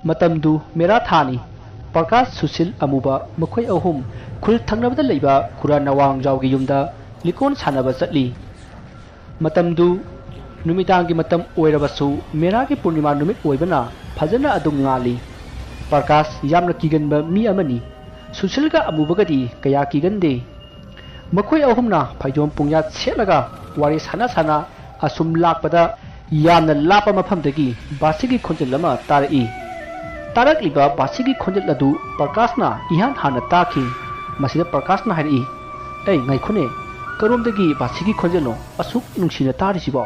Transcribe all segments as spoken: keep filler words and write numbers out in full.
ꯃꯇꯝꯗꯨ ꯃꯦꯔꯥ ꯊꯥꯅꯤ꯫ ꯄ꯭ꯔꯀꯥꯁ, ꯁꯨꯁꯤꯜ, ꯑꯃꯨꯕ ꯃꯈꯣꯏ ꯑꯍꯨꯝ ꯈꯨꯜ ꯊꯪꯅꯕꯗ ꯂꯩꯕ ꯈꯨꯔꯥ ꯅꯋꯥꯡꯖꯥꯎꯒꯤ ꯌꯨꯝꯗ ꯂꯤꯀꯣꯟ ꯁꯥꯟꯅꯕ ꯆꯠꯂꯤ꯫ ꯃꯇꯝꯗꯨ ꯅꯨꯃꯤꯗꯥꯡꯒꯤ ꯃꯇꯝ ꯑꯣꯏꯔꯕꯁꯨ ꯃꯦꯔꯥꯒꯤ ꯄꯨꯔꯅꯤꯃꯥ ꯅꯨꯃꯤꯠ ꯑꯣꯏꯕꯅ ꯐꯖꯅ ꯑꯗꯨꯝ ꯉꯥꯜꯂꯤ꯫ ꯄ꯭ꯔꯀꯥꯁ ꯌꯥꯝꯅ ꯀꯤꯒꯟꯕ ꯃꯤ ꯑꯃꯅꯤ꯫ ꯁꯨꯁꯤꯜꯒ ꯑꯃꯨꯕꯒꯗꯤ ꯀꯌꯥ ꯀꯤꯒꯟꯗꯦ꯫ ꯃꯈꯣꯏ ꯑꯍꯨꯝꯅ ꯐꯩꯖꯣꯝ ꯄꯨꯡꯌꯥꯠ ꯁꯦꯠꯂꯒ ꯋꯥꯔꯤ ꯁꯥꯟꯅ ꯁꯥꯟꯅ ꯑꯁꯨꯝ ꯂꯥꯛꯄꯗ ꯌꯥꯝꯅ ꯂꯥꯞꯄ ꯃꯐꯝꯗꯒꯤ ꯕꯥꯁꯤꯒꯤ ꯈꯣꯟꯖꯦꯜ ꯑꯃ ꯇꯥꯔꯛꯏ꯫ ꯇꯥꯔꯛꯂꯤꯕ ꯕꯥꯁꯤꯒꯤ ꯈꯣꯟꯖꯦꯜ ꯑꯗꯨ ꯄ꯭ꯔꯀꯥꯁꯅ ꯏꯍꯥꯟ ꯍꯥꯟꯅ ꯇꯥꯈꯤ꯫ ꯃꯁꯤꯗ ꯄ꯭ꯔꯀꯥꯁꯅ ꯍꯥꯏꯔꯛꯏ, "ꯑꯩ, ꯉꯥꯏꯈꯣꯅꯦ, ꯀꯔꯣꯝꯗꯒꯤ ꯕꯥꯁꯤꯒꯤ ꯈꯣꯟꯖꯦꯜꯅꯣ ꯑꯁꯨꯛ ꯅꯨꯡꯁꯤꯅ ꯇꯥꯔꯤꯁꯤꯕꯣ?"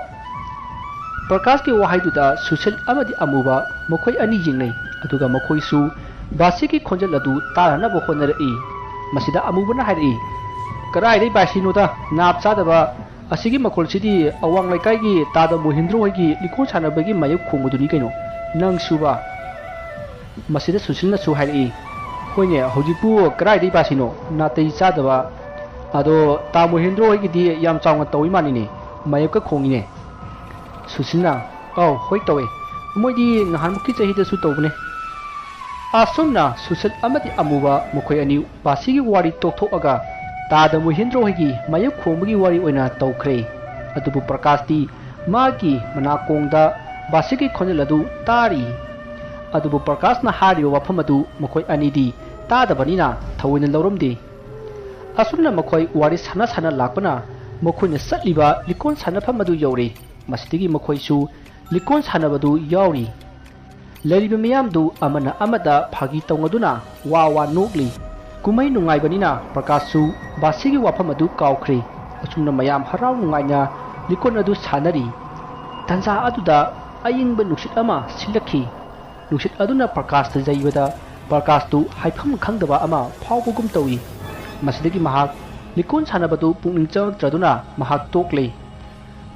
ꯄ꯭ꯔꯀꯥꯁꯀꯤ ꯋꯥꯍꯩꯗꯨꯗ ꯁꯨꯁꯤꯜ ꯑꯃꯗꯤ ꯑꯃꯨꯕ ꯃꯈꯣꯏ ꯑꯅꯤ ꯌꯦꯡꯅꯩ, ꯑꯗꯨꯒ ꯃꯈꯣꯏꯁꯨ ꯕꯥꯁꯤꯒꯤ ꯈꯣꯟꯖꯦꯜ ꯑꯗꯨ ꯇꯥꯅꯅꯕ ꯍꯣꯠꯅꯔꯛꯏ꯫ ꯃꯁꯤꯗ ꯑꯃꯨꯕꯅ ꯍꯥꯏꯔꯛꯏ, "ꯀꯗꯥꯏꯗꯩ ꯕꯥꯁꯤꯅꯣꯗ, ꯅꯥꯞ ꯆꯥꯗꯕ, ꯑꯁꯤꯒꯤ ꯃꯈꯣꯜꯁꯤꯗꯤ ꯑꯋꯥꯡ ꯂꯩꯀꯥꯏꯒꯤ ꯇꯥꯗ ꯃꯣꯍꯦꯟꯗ꯭ꯔꯣ ꯍꯣꯏꯒꯤ ꯂꯤꯀꯣꯟ ꯁꯥꯟꯅꯕꯒꯤ ꯃꯥꯌꯣꯛ ꯈꯣꯡꯕꯗꯨꯅꯤ ꯀꯩꯅꯣ, ꯅꯪꯁꯨꯕ?" ꯃꯁꯤꯗ ꯁꯨꯁꯤꯜꯅꯁꯨ ꯍꯥꯏꯔꯛꯏ, "ꯍꯣꯏꯅꯦ, ꯍꯧꯖꯤꯛꯄꯨ ꯀꯗꯥꯏꯗꯩ ꯕꯥꯁꯤꯅꯣ, ꯅꯥꯇꯩ ꯆꯥꯗꯕ꯫ ꯑꯗꯣ ꯇꯥ ꯃꯣꯍꯦꯟꯗ꯭ꯔꯣ ꯍꯣꯏꯒꯤꯗꯤ ꯌꯥꯝ ꯆꯥꯎꯅ ꯇꯧꯏ ꯃꯥꯜꯂꯤꯅꯦ, ꯃꯥꯌꯣꯛꯀ ꯈꯣꯡꯉꯤꯅꯦ?" ꯁꯨꯁꯤꯜꯅ, "ꯑꯧ, ꯍꯣꯏ ꯇꯧꯋꯦ, ꯃꯣꯏꯗꯤ ꯅꯍꯥꯟꯃꯨꯛꯀꯤ ꯆꯍꯤꯗꯁꯨ ꯇꯧꯕꯅꯦ꯫" ꯑꯁꯨꯝꯅ ꯁꯨꯁꯤꯜ ꯑꯃꯗꯤ ꯑꯃꯨꯕ ꯃꯈꯣꯏ ꯑꯅꯤ ꯕꯥꯁꯤꯒꯤ ꯋꯥꯔꯤ ꯇꯣꯛꯊꯣꯛꯑꯒ ꯇꯥꯗ ꯃꯣꯍꯦꯟꯗ꯭ꯔꯣ ꯍꯣꯏꯒꯤ ꯃꯥꯌꯣꯛ ꯈꯣꯡꯕꯒꯤ ꯋꯥꯔꯤ ꯑꯣꯏꯅ ꯇꯧꯈ꯭ꯔꯦ꯫ ꯑꯗꯨꯕꯨ ꯄ꯭ꯔꯀꯥꯁꯇꯤ ꯃꯥꯒꯤ ꯃꯅꯥꯀꯣꯡꯗ ꯕꯥꯁꯤꯒꯤ ꯈꯣꯟꯖꯦꯜ ꯑꯗꯨ ꯇꯥꯔꯤ꯫ ꯑꯗꯨꯕꯨ ꯄ꯭ꯔꯀꯥꯁꯅ ꯍꯥꯏꯔꯤꯕ ꯋꯥꯐꯝ ꯑꯗꯨ ꯃꯈꯣꯏ ꯑꯅꯤꯗꯤ ꯇꯥꯗꯕꯅꯤꯅ ꯊꯑꯣꯏꯅ ꯂꯧꯔꯝꯗꯦ꯫ ꯑꯁꯨꯝꯅ ꯃꯈꯣꯏ ꯋꯥꯔꯤ ꯁꯥꯟꯅ ꯁꯥꯟꯅ ꯂꯥꯛꯄꯅ ꯃꯈꯣꯏꯅ ꯆꯠꯂꯤꯕ ꯂꯤꯀꯣꯟ ꯁꯥꯟꯅꯐꯝ ꯑꯗꯨ ꯌꯧꯔꯦ꯫ ꯃꯁꯤꯗꯒꯤ ꯃꯈꯣꯏꯁꯨ ꯂꯤꯀꯣꯟ ꯁꯥꯟꯅꯕꯗꯨ ꯌꯥꯎꯔꯤ꯫ ꯂꯩꯔꯤꯕ ꯃꯤꯌꯥꯝꯗꯨ ꯑꯃꯅ ꯑꯃꯗ ꯐꯥꯒꯤ ꯇꯧꯅꯗꯨꯅ ꯋꯥ ꯋꯥ ꯅꯣꯛꯂꯤ꯫ ꯀꯨꯝꯍꯩ ꯅꯨꯡꯉꯥꯏꯕꯅꯤꯅ ꯄ꯭ꯔꯀꯥꯁꯁꯨ ꯕꯥꯁꯤꯒꯤ ꯋꯥꯐꯝ ꯑꯗꯨ ꯀꯥꯎꯈ꯭ꯔꯦ꯫ ꯑꯁꯨꯝꯅ ꯃꯌꯥꯝ ꯍꯔꯥꯎ ꯅꯨꯡꯉꯥꯏꯅ ꯂꯤꯀꯣꯟ ꯑꯗꯨ ꯁꯥꯟꯅꯔꯤ꯫ ꯇꯟꯖꯥ ꯑꯗꯨꯗ ꯑꯏꯪꯕ ꯅꯨꯡꯁꯤꯠ ꯑꯃ ꯁꯤꯠꯂꯛꯈꯤ꯫ ꯅꯨꯡꯁꯤꯠ ꯑꯗꯨꯅ ꯄ꯭ꯔꯀꯥꯁꯇ ꯌꯩꯕꯗ ꯄ꯭ꯔꯀꯥꯁꯇꯨ ꯍꯥꯏꯐꯝ ꯈꯪꯗꯕ ꯑꯃ ꯐꯥꯎꯕꯒꯨꯝ ꯇꯧꯏ꯫ ꯃꯁꯤꯗꯒꯤ ꯃꯍꯥꯛ ꯂꯤꯀꯣꯟ ꯁꯥꯟꯅꯕꯗꯨ ꯄꯨꯛꯅꯤꯡ ꯆꯪꯉꯛꯇ꯭ꯔꯗꯨꯅ ꯃꯍꯥꯛ ꯇꯣꯛꯂꯦ꯫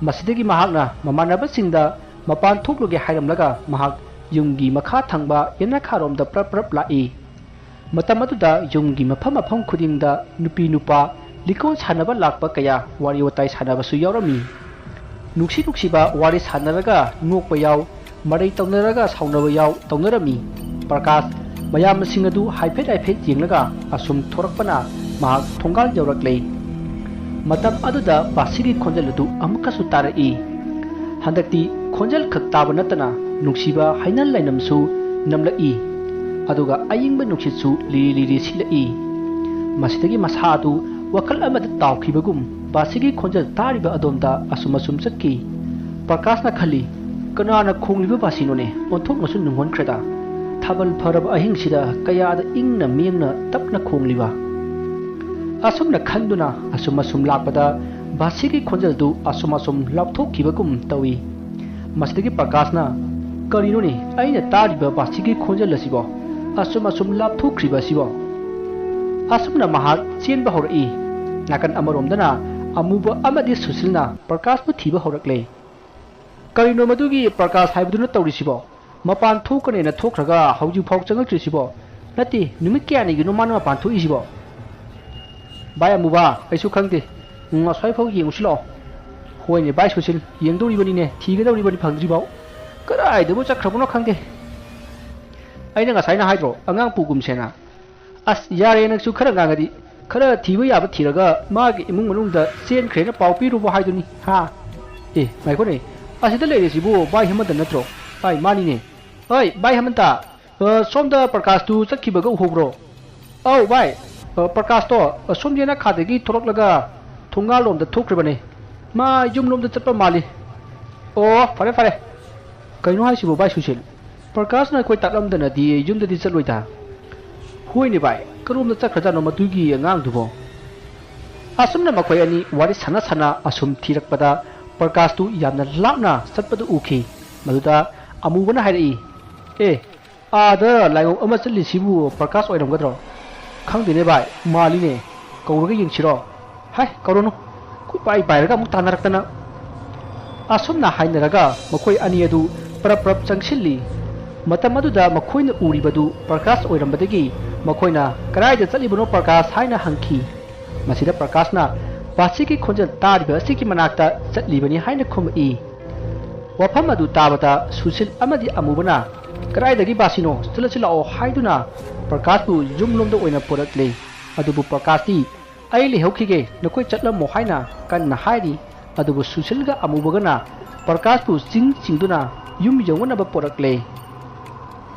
ꯃꯁꯤꯗꯒꯤ ꯃꯍꯥꯛꯅ ꯃꯃꯥꯟꯅꯕꯁꯤꯡꯗ ꯃꯄꯥꯟ ꯊꯣꯛꯂꯨꯒꯦ ꯍꯥꯏꯔꯝꯂꯒ ꯃꯍꯥꯛ ꯌꯨꯝꯒꯤ ꯃꯈꯥ ꯊꯪꯕ ꯌꯦꯅꯈꯥꯔꯣꯝꯗ ꯄ꯭ꯔꯞ ꯄ꯭ꯔꯞ ꯂꯥꯛꯏ꯫ ꯃꯇꯝ ꯑꯗꯨꯗ ꯌꯨꯝꯒꯤ ꯃꯐꯝ ꯃꯐꯝ ꯈꯨꯗꯤꯡꯗ ꯅꯨꯄꯤ ꯅꯨꯄꯥ ꯂꯤꯀꯣꯟ ꯁꯥꯟꯅꯕ ꯂꯥꯛꯄ ꯀꯌꯥ ꯋꯥꯔꯤ ꯋꯥꯇꯥꯏ ꯁꯥꯟꯅꯕꯁꯨ ꯌꯥꯎꯔꯝꯃꯤ꯫ ꯅꯨꯡꯁꯤ ꯅꯨꯡꯁꯤꯕ ꯋꯥꯔꯤ ꯁꯥꯟꯅꯔꯒ ꯅꯣꯛꯄ ꯌꯥꯎ, ꯃꯔꯩ ꯇꯧꯅꯔꯒ ꯁꯥꯎꯅꯕ ꯌꯥꯎ ꯇꯧꯅꯔꯝꯃꯤ꯫ ꯄ꯭ꯔꯀꯥꯁ ꯃꯌꯥꯝꯁꯤꯡ ꯑꯗꯨ ꯍꯥꯏꯐꯦꯠ ꯍꯥꯏꯐꯦꯠ ꯌꯦꯡꯂꯒ ꯑꯁꯨꯝ ꯊꯣꯔꯛꯄꯅ ꯃꯍꯥꯛ ꯊꯣꯡꯒꯥꯜ ꯌꯧꯔꯛꯂꯦ꯫ ꯃꯇꯝ ꯑꯗꯨꯗ ꯕꯥꯁꯤꯒꯤ ꯈꯣꯟꯖꯦꯜ ꯑꯗꯨ ꯑꯃꯨꯛꯀꯁꯨ ꯇꯥꯔꯛꯏ꯫ ꯍꯟꯗꯛꯇꯤ ꯈꯣꯟꯖꯦꯜ ꯈꯛ ꯇꯥꯕ ꯅꯠꯇꯅ ꯅꯨꯡꯁꯤꯕ ꯍꯩꯅꯜ ꯂꯩꯅꯝꯁꯨ ꯅꯝꯂꯛꯏ꯫ ꯑꯗꯨꯒ ꯑꯏꯪꯕ ꯅꯨꯡꯁꯤꯠꯁꯨ ꯂꯤꯔꯤ ꯂꯤꯔꯤ ꯁꯤꯠꯂꯛꯏ꯫ ꯃꯁꯤꯗꯒꯤ ꯃꯁꯥ ꯑꯗꯨ ꯋꯥꯈꯜ ꯑꯃꯗ ꯇꯥꯎꯈꯤꯕꯒꯨꯝ ꯕꯥꯁꯤꯒꯤ ꯈꯣꯟꯖꯦꯜ ꯇꯥꯔꯤꯕ ꯑꯗꯣꯝꯗ ꯑꯁꯨꯝ ꯑꯁꯨꯝ ꯆꯠꯈꯤ꯫ ꯄ꯭ꯔꯀꯥꯁꯅ ꯈꯜꯂꯤ, "ꯀꯅꯥꯅ ꯈꯣꯡꯂꯤꯕ ꯕꯥꯁꯤꯅꯣꯅꯦ? ꯑꯣꯟꯊꯣꯛꯅꯁꯨ ꯅꯨꯡꯉꯣꯟꯈ꯭ꯔꯦꯗ꯫ ꯊꯥꯕꯜ ꯐꯔꯕ ꯑꯍꯤꯡꯁꯤꯗ ꯀꯌꯥꯗ ꯏꯪꯅ ꯃꯤꯌꯦꯡꯅ ꯇꯞꯅ ꯈꯣꯡꯂꯤꯕ?" ꯑꯁꯨꯝꯅ ꯈꯟꯗꯨꯅ ꯑꯁꯨꯝ ꯑꯁꯨꯝ ꯂꯥꯛꯄꯗ ꯕꯥꯁꯤꯒꯤ ꯈꯣꯟꯖꯦꯜꯗꯨ ꯑꯁꯨꯝ ꯑꯁꯨꯝ ꯂꯥꯞꯊꯣꯛꯈꯤꯕꯒꯨꯝ ꯇꯧꯏ꯫ ꯃꯁꯤꯗꯒꯤ ꯄ꯭ꯔꯀꯥꯁꯅ, "ꯀꯔꯤꯅꯣꯅꯦ ꯑꯩꯅ ꯇꯥꯔꯤꯕ ꯕꯥꯁꯤꯒꯤ ꯈꯣꯟꯖꯦꯜ ꯑꯁꯤꯕꯣ? ꯑꯁꯨꯝ ꯑꯁꯨꯝ ꯂꯥꯞꯊꯣꯛꯈ꯭ꯔꯤꯕ ꯑꯁꯤꯕꯣ?" ꯑꯁꯨꯝꯅ ꯃꯍꯥꯛ ꯆꯦꯟꯕ ꯍꯧꯔꯛꯏ꯫ ꯅꯥꯀꯟ ꯑꯃꯔꯣꯝꯗꯅ ꯑꯃꯨꯕ ꯑꯃꯗꯤ ꯁꯨꯁꯤꯜꯅ ꯄ꯭ꯔꯀꯥꯁꯄꯨ ꯊꯤꯕ ꯍꯧꯔꯛꯂꯦ꯫ "ꯀꯔꯤꯅꯣ ꯃꯗꯨꯒꯤ ꯄ꯭ꯔꯀꯥꯁ ꯍꯥꯏꯕꯗꯨꯅ ꯇꯧꯔꯤꯁꯤꯕꯣ? ꯃꯄꯥꯟ ꯊꯣꯛꯀꯅꯦꯅ ꯊꯣꯛꯈ꯭ꯔꯒ ꯍꯧꯖꯤꯛꯐꯥꯎ ꯆꯪꯉꯛꯇ꯭ꯔꯤꯁꯤꯕꯣ? ꯅꯠꯇꯦ, ꯅꯨꯃꯤꯠ ꯀꯌꯥꯅꯤꯒꯤꯅꯣ ꯃꯥꯅ ꯃꯄꯥꯟ ꯊꯣꯛꯏꯁꯤꯕꯣ?" "ꯚꯥꯏ ꯑꯃꯨꯕ, ꯑꯩꯁꯨ ꯈꯪꯗꯦ꯫ ꯎꯝ, ꯑꯁ꯭ꯋꯥꯏꯐꯥꯎ ꯌꯦꯡꯉꯨꯁꯤ ꯂꯥꯛꯑꯣ꯫" "ꯍꯣꯏꯅꯦ ꯚꯥꯏ ꯁꯨꯁꯤꯜ, ꯌꯦꯡꯗꯧꯔꯤꯕꯅꯤꯅꯦ, ꯊꯤꯒꯗꯧꯔꯤꯕꯅꯤ ꯐꯪꯗ꯭ꯔꯤꯐꯥꯎ꯫ ꯀꯗꯥꯏꯗꯕꯨ ꯆꯠꯈ꯭ꯔꯕꯅꯣ ꯈꯪꯗꯦ꯫ ꯑꯩꯅ ꯉꯁꯥꯏꯅ ꯍꯥꯏꯗ꯭ꯔꯣ ꯑꯉꯥꯡ ꯄꯨꯒꯨꯝꯁꯦꯅ? ꯑꯁ, ꯌꯥꯔꯦ ꯅꯪꯁꯨ ꯈꯔ ꯉꯥꯡꯉꯗꯤ꯫ ꯈꯔ ꯊꯤꯕ ꯌꯥꯕ ꯊꯤꯔꯒ ꯃꯥꯒꯤ ꯏꯃꯨꯡ ꯃꯅꯨꯡꯗ ꯆꯦꯟꯈ꯭ꯔꯦꯅ ꯄꯥꯎ ꯄꯤꯔꯨꯕ ꯍꯥꯏꯗꯨꯅꯤ, ꯍꯥ?" "ꯑꯦ, ꯉꯥꯏꯈꯣꯅꯦ, ꯑꯁꯤꯗ ꯂꯩꯔꯤꯁꯤꯕꯨ ꯚꯥꯏ ꯍꯦꯃꯟꯇ ꯅꯠꯇ꯭ꯔꯣ?" "ꯍꯥꯏ, ꯃꯥꯅꯤꯅꯦ꯫ ꯍꯣꯏ, ꯚꯥꯏ ꯍꯦꯃꯟꯇ, ꯑ, ꯁꯣꯝꯗ ꯄ꯭ꯔꯀꯥꯁꯇꯨ ꯆꯠꯈꯤꯕꯒ ꯎꯍꯧꯕ꯭ꯔꯣ?" "ꯑꯧ ꯚꯥꯏ, ꯑ, ꯄ꯭ꯔꯀꯥꯁꯇꯣ, ꯑ, ꯁꯣꯝꯁꯦ ꯅꯈꯥꯗꯒꯤ ꯊꯣꯛꯂꯛꯂꯒ ꯊꯣꯡꯒꯥꯜꯂꯣꯝꯗ ꯊꯣꯛꯈ꯭ꯔꯤꯕꯅꯦ꯫ ꯃꯥ ꯌꯨꯝꯂꯣꯝꯗ ꯆꯠꯄ ꯃꯥꯜꯂꯤ꯫" "ꯑꯣ, ꯐꯔꯦ ꯐꯔꯦ꯫ ꯀꯩꯅꯣ ꯍꯥꯏꯁꯤꯕꯨ ꯚꯥꯏ ꯁꯨꯁꯤꯜ? ꯄ꯭ꯔꯀꯥꯁꯅ ꯑꯩꯈꯣꯏ ꯇꯥꯛꯂꯝꯗꯅꯗꯤ ꯌꯨꯝꯗꯗꯤ ꯆꯠꯂꯣꯏꯗ?" "ꯍꯣꯏꯅꯦ ꯚꯥꯏ, ꯀꯔꯣꯝꯗ ꯆꯠꯈ꯭ꯔꯖꯥꯠꯅꯣ ꯃꯗꯨꯒꯤ ꯑꯉꯥꯡꯗꯨꯕꯣ?" ꯑꯁꯨꯝꯅ ꯃꯈꯣꯏ ꯑꯅꯤ ꯋꯥꯔꯤ ꯁꯥꯟꯅ ꯁꯥꯟꯅ ꯑꯁꯨꯝ ꯊꯤꯔꯛꯄꯗ ꯄ꯭ꯔꯀꯥꯁꯇꯨ ꯌꯥꯝꯅ ꯂꯥꯞꯅ ꯆꯠꯄꯗꯨ ꯎꯈꯤ꯫ ꯃꯗꯨꯗ ꯑꯃꯨꯕꯅ ꯍꯥꯏꯔꯛꯏ, "ꯑꯦ, ꯑꯥꯗ ꯂꯥꯏꯑꯣꯡ ꯑꯃ ꯆꯠꯂꯤꯁꯤꯕꯨ ꯄ꯭ꯔꯀꯥꯁ ꯑꯣꯏꯔꯝꯒꯗ꯭ꯔꯣ? ꯈꯪꯗꯦꯅꯦ ꯚꯥꯏ, ꯃꯥꯜꯂꯤꯅꯦ꯫ ꯀꯧꯔꯒ ꯌꯦꯡꯁꯤꯔꯣ?" "ꯍꯥꯏ, ꯀꯧꯔꯨꯅꯨ꯫ ꯀꯣꯏꯄꯥꯏ ꯄꯥꯏꯔꯒ ꯑꯃꯨꯛ ꯇꯥꯟꯅꯔꯛꯇꯅ꯫" ꯑꯁꯨꯝꯅ ꯍꯥꯏꯅꯔꯒ ꯃꯈꯣꯏ ꯑꯅꯤ ꯑꯗꯨ ꯄꯔꯞ ꯄꯔꯞ ꯆꯪꯁꯤꯜꯂꯤ꯫ ꯃꯇꯝ ꯑꯗꯨꯗ ꯃꯈꯣꯏꯅ ꯎꯔꯤꯕꯗꯨ ꯄ꯭ꯔꯀꯥꯁ ꯑꯣꯏꯔꯝꯕꯗꯒꯤ ꯃꯈꯣꯏꯅ, "ꯀꯗꯥꯏꯗ ꯆꯠꯂꯤꯕꯅꯣ ꯄ꯭ꯔꯀꯥꯁ?" ꯍꯥꯏꯅ ꯍꯪꯈꯤ꯫ ꯃꯁꯤꯗ ꯄ꯭ꯔꯀꯥꯁꯅ ꯕꯥꯁꯤꯒꯤ ꯈꯣꯟꯖꯦꯜ ꯇꯥꯔꯤꯕ ꯑꯁꯤꯒꯤ ꯃꯅꯥꯛꯇ ꯆꯠꯂꯤꯕꯅꯤ ꯍꯥꯏꯅ ꯈꯨꯝꯃꯛꯏ꯫ ꯋꯥꯐꯝ ꯑꯗꯨ ꯇꯥꯕꯗ ꯁꯨꯁꯤꯜ ꯑꯃꯗꯤ ꯑꯃꯨꯕꯅ "ꯀꯗꯥꯏꯗꯒꯤ ꯕꯥꯁꯤꯅꯣ? ꯆꯠꯂꯁꯤ ꯂꯥꯛꯑꯣ" ꯍꯥꯏꯗꯨꯅ ꯄ꯭ꯔꯀꯥꯁꯄꯨ ꯌꯨꯝꯂꯣꯝꯗ ꯑꯣꯏꯅ ꯄꯨꯔꯛꯂꯦ꯫ ꯑꯗꯨꯕꯨ ꯄ꯭ꯔꯀꯥꯁꯇꯤ "ꯑꯩ ꯂꯩꯍꯧꯈꯤꯒꯦ, ꯅꯈꯣꯏ ꯆꯠꯂꯝꯃꯣ" ꯍꯥꯏꯅ ꯀꯟꯅ ꯍꯥꯏꯔꯤ꯫ ꯑꯗꯨꯕꯨ ꯁꯨꯁꯤꯜꯒ ꯑꯃꯨꯕꯒꯅ ꯄ꯭ꯔꯀꯥꯁꯄꯨ ꯆꯤꯡ ꯆꯤꯡꯗꯨꯅ ꯌꯨꯝ ꯌꯧꯅꯅꯕ ꯄꯨꯔꯛꯂꯦ꯫